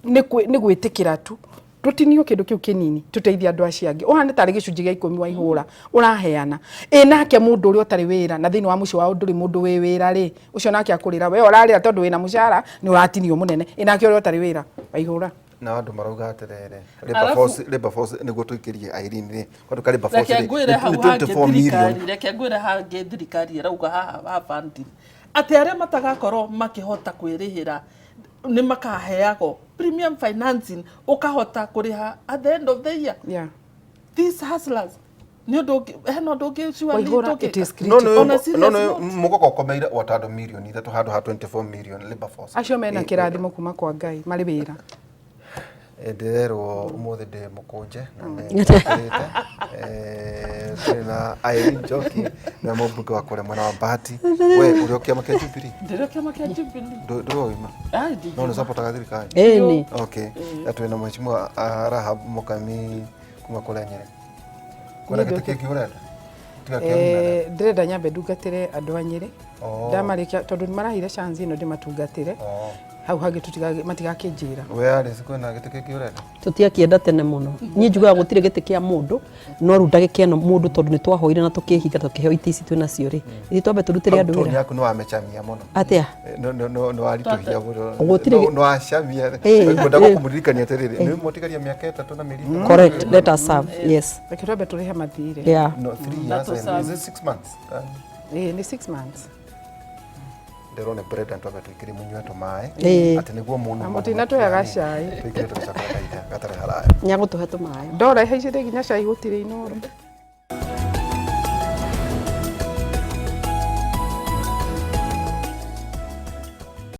nĩ gwĩtĩkĩra tu. Tũtinio kĩndũ kĩu kĩnini tũteithie andũ acio angĩ. Ũhane tarĩ gĩcunjĩ gĩa ikũmi wa ihũra ũraheana. Ĩ nake mũndũ ũrĩa ũtarĩ wĩra na thĩinĩ wa mũciĩ wao ndũrĩ mũndũ wĩ wĩra rĩ, ũcio nake akũrĩra we ũrarĩra tondũ wĩna mũcara nĩ ũratinio mũnene. Ĩ nake ũrĩa ũtarĩ wĩra wa ihũra. Na andũ marauga atĩrĩrĩ, labor Alafu- force, labor force nĩguo tũikĩrie Irene rĩ, kwandũ ka labor force Reke rĩ, ngwĩre nĩ hau nĩ hangĩ 24 million. thirikari, reke ngwĩre hangĩ thirikari ĩrauga haha ha funding atĩ arĩa matagakorwo makĩhota kwĩrĩhĩra nĩ makaheagwo premium financing, ũkahota kũrĩha at the end of the year. Yeah. These hustlers, nĩ ũndũ ũngĩ, hena ũndũ ũngĩ surely Waihũra, tũngĩka? it is No critical. nĩ On a serious no nĩ note. mũgoka ũkomeire o ta andũ mirioni ithatũ handũ ha 24 million labor force. Acio mena kĩrathimo kuma kwa Ngai marĩ wĩra. Ndĩrerwo ũmũthĩ ndĩ mũkũnje na nĩ njĩkĩrĩte. Tũrĩ na Irene Njoki nĩwe mũmbunge wa kũrĩa mwena wa Bahati. We ũrĩ o kĩama kĩa Jubilee? Ndĩrĩ kĩama kĩa Jubilee. Ndũrĩ wauma? Ai, ndingiuma. No nĩ ũcapotaga thirikari? Ĩni. Okay. Na twĩna mheshimiwa Rahab Mukami kuma kũrĩa Nyĩrĩ. Kwĩna Niĩ gĩtĩ ndũkĩ- kĩngĩ ũrenda? Tiga kĩa women. Ndĩrenda nyambe ndungatĩre andũ a Nyĩrĩ. Oh. Ndamarĩkia tondũ nĩ maraheire chance ĩno ndĩmatungatĩre. Oh. Hau hangĩ matigakĩnjĩra. We Alice kwĩna gĩtĩ kĩngĩ ũrenda? Tũtiakĩenda tene mũno. Niĩ njugaga gũtirĩ gĩtĩ kĩa mũndũ, no rĩu ndagĩka ĩno mũndũ tondũ nĩ twahoire na tũkĩhinga tũkĩheo itĩ ici twĩ nacio rĩ, ithuĩ twambe tũrutĩre andũ Toni wĩra. yaku nĩ wamecamia mũno. Atĩa? Nĩ waritũhia mũno. Gũtirĩ Nĩ wacamia. Ĩĩ, Ngwenda ĩĩ. kũmũririkania atĩrĩrĩ, nĩ mũtigaria mĩaka 3 na mĩeri 3. Correct, let us serve. Yes. Reke twambe tũrĩhe mathirĩ. Yeah. No, 3 Na years and tũserve. is it 6 months? Ĩĩ, nĩ 6 months. Ndĩrona Brenda twambe tũikĩrie mũnyue tũmaĩ Ĩĩ. atĩ nĩguo mũndũ Na mũtinatũheaga cai. tũikĩrie tũgacakũra kahinda gatarĩ haraya. Nĩagũtũhe tũmaĩ. Ndora ihaicĩte nginya cai gũtirĩ Inooro.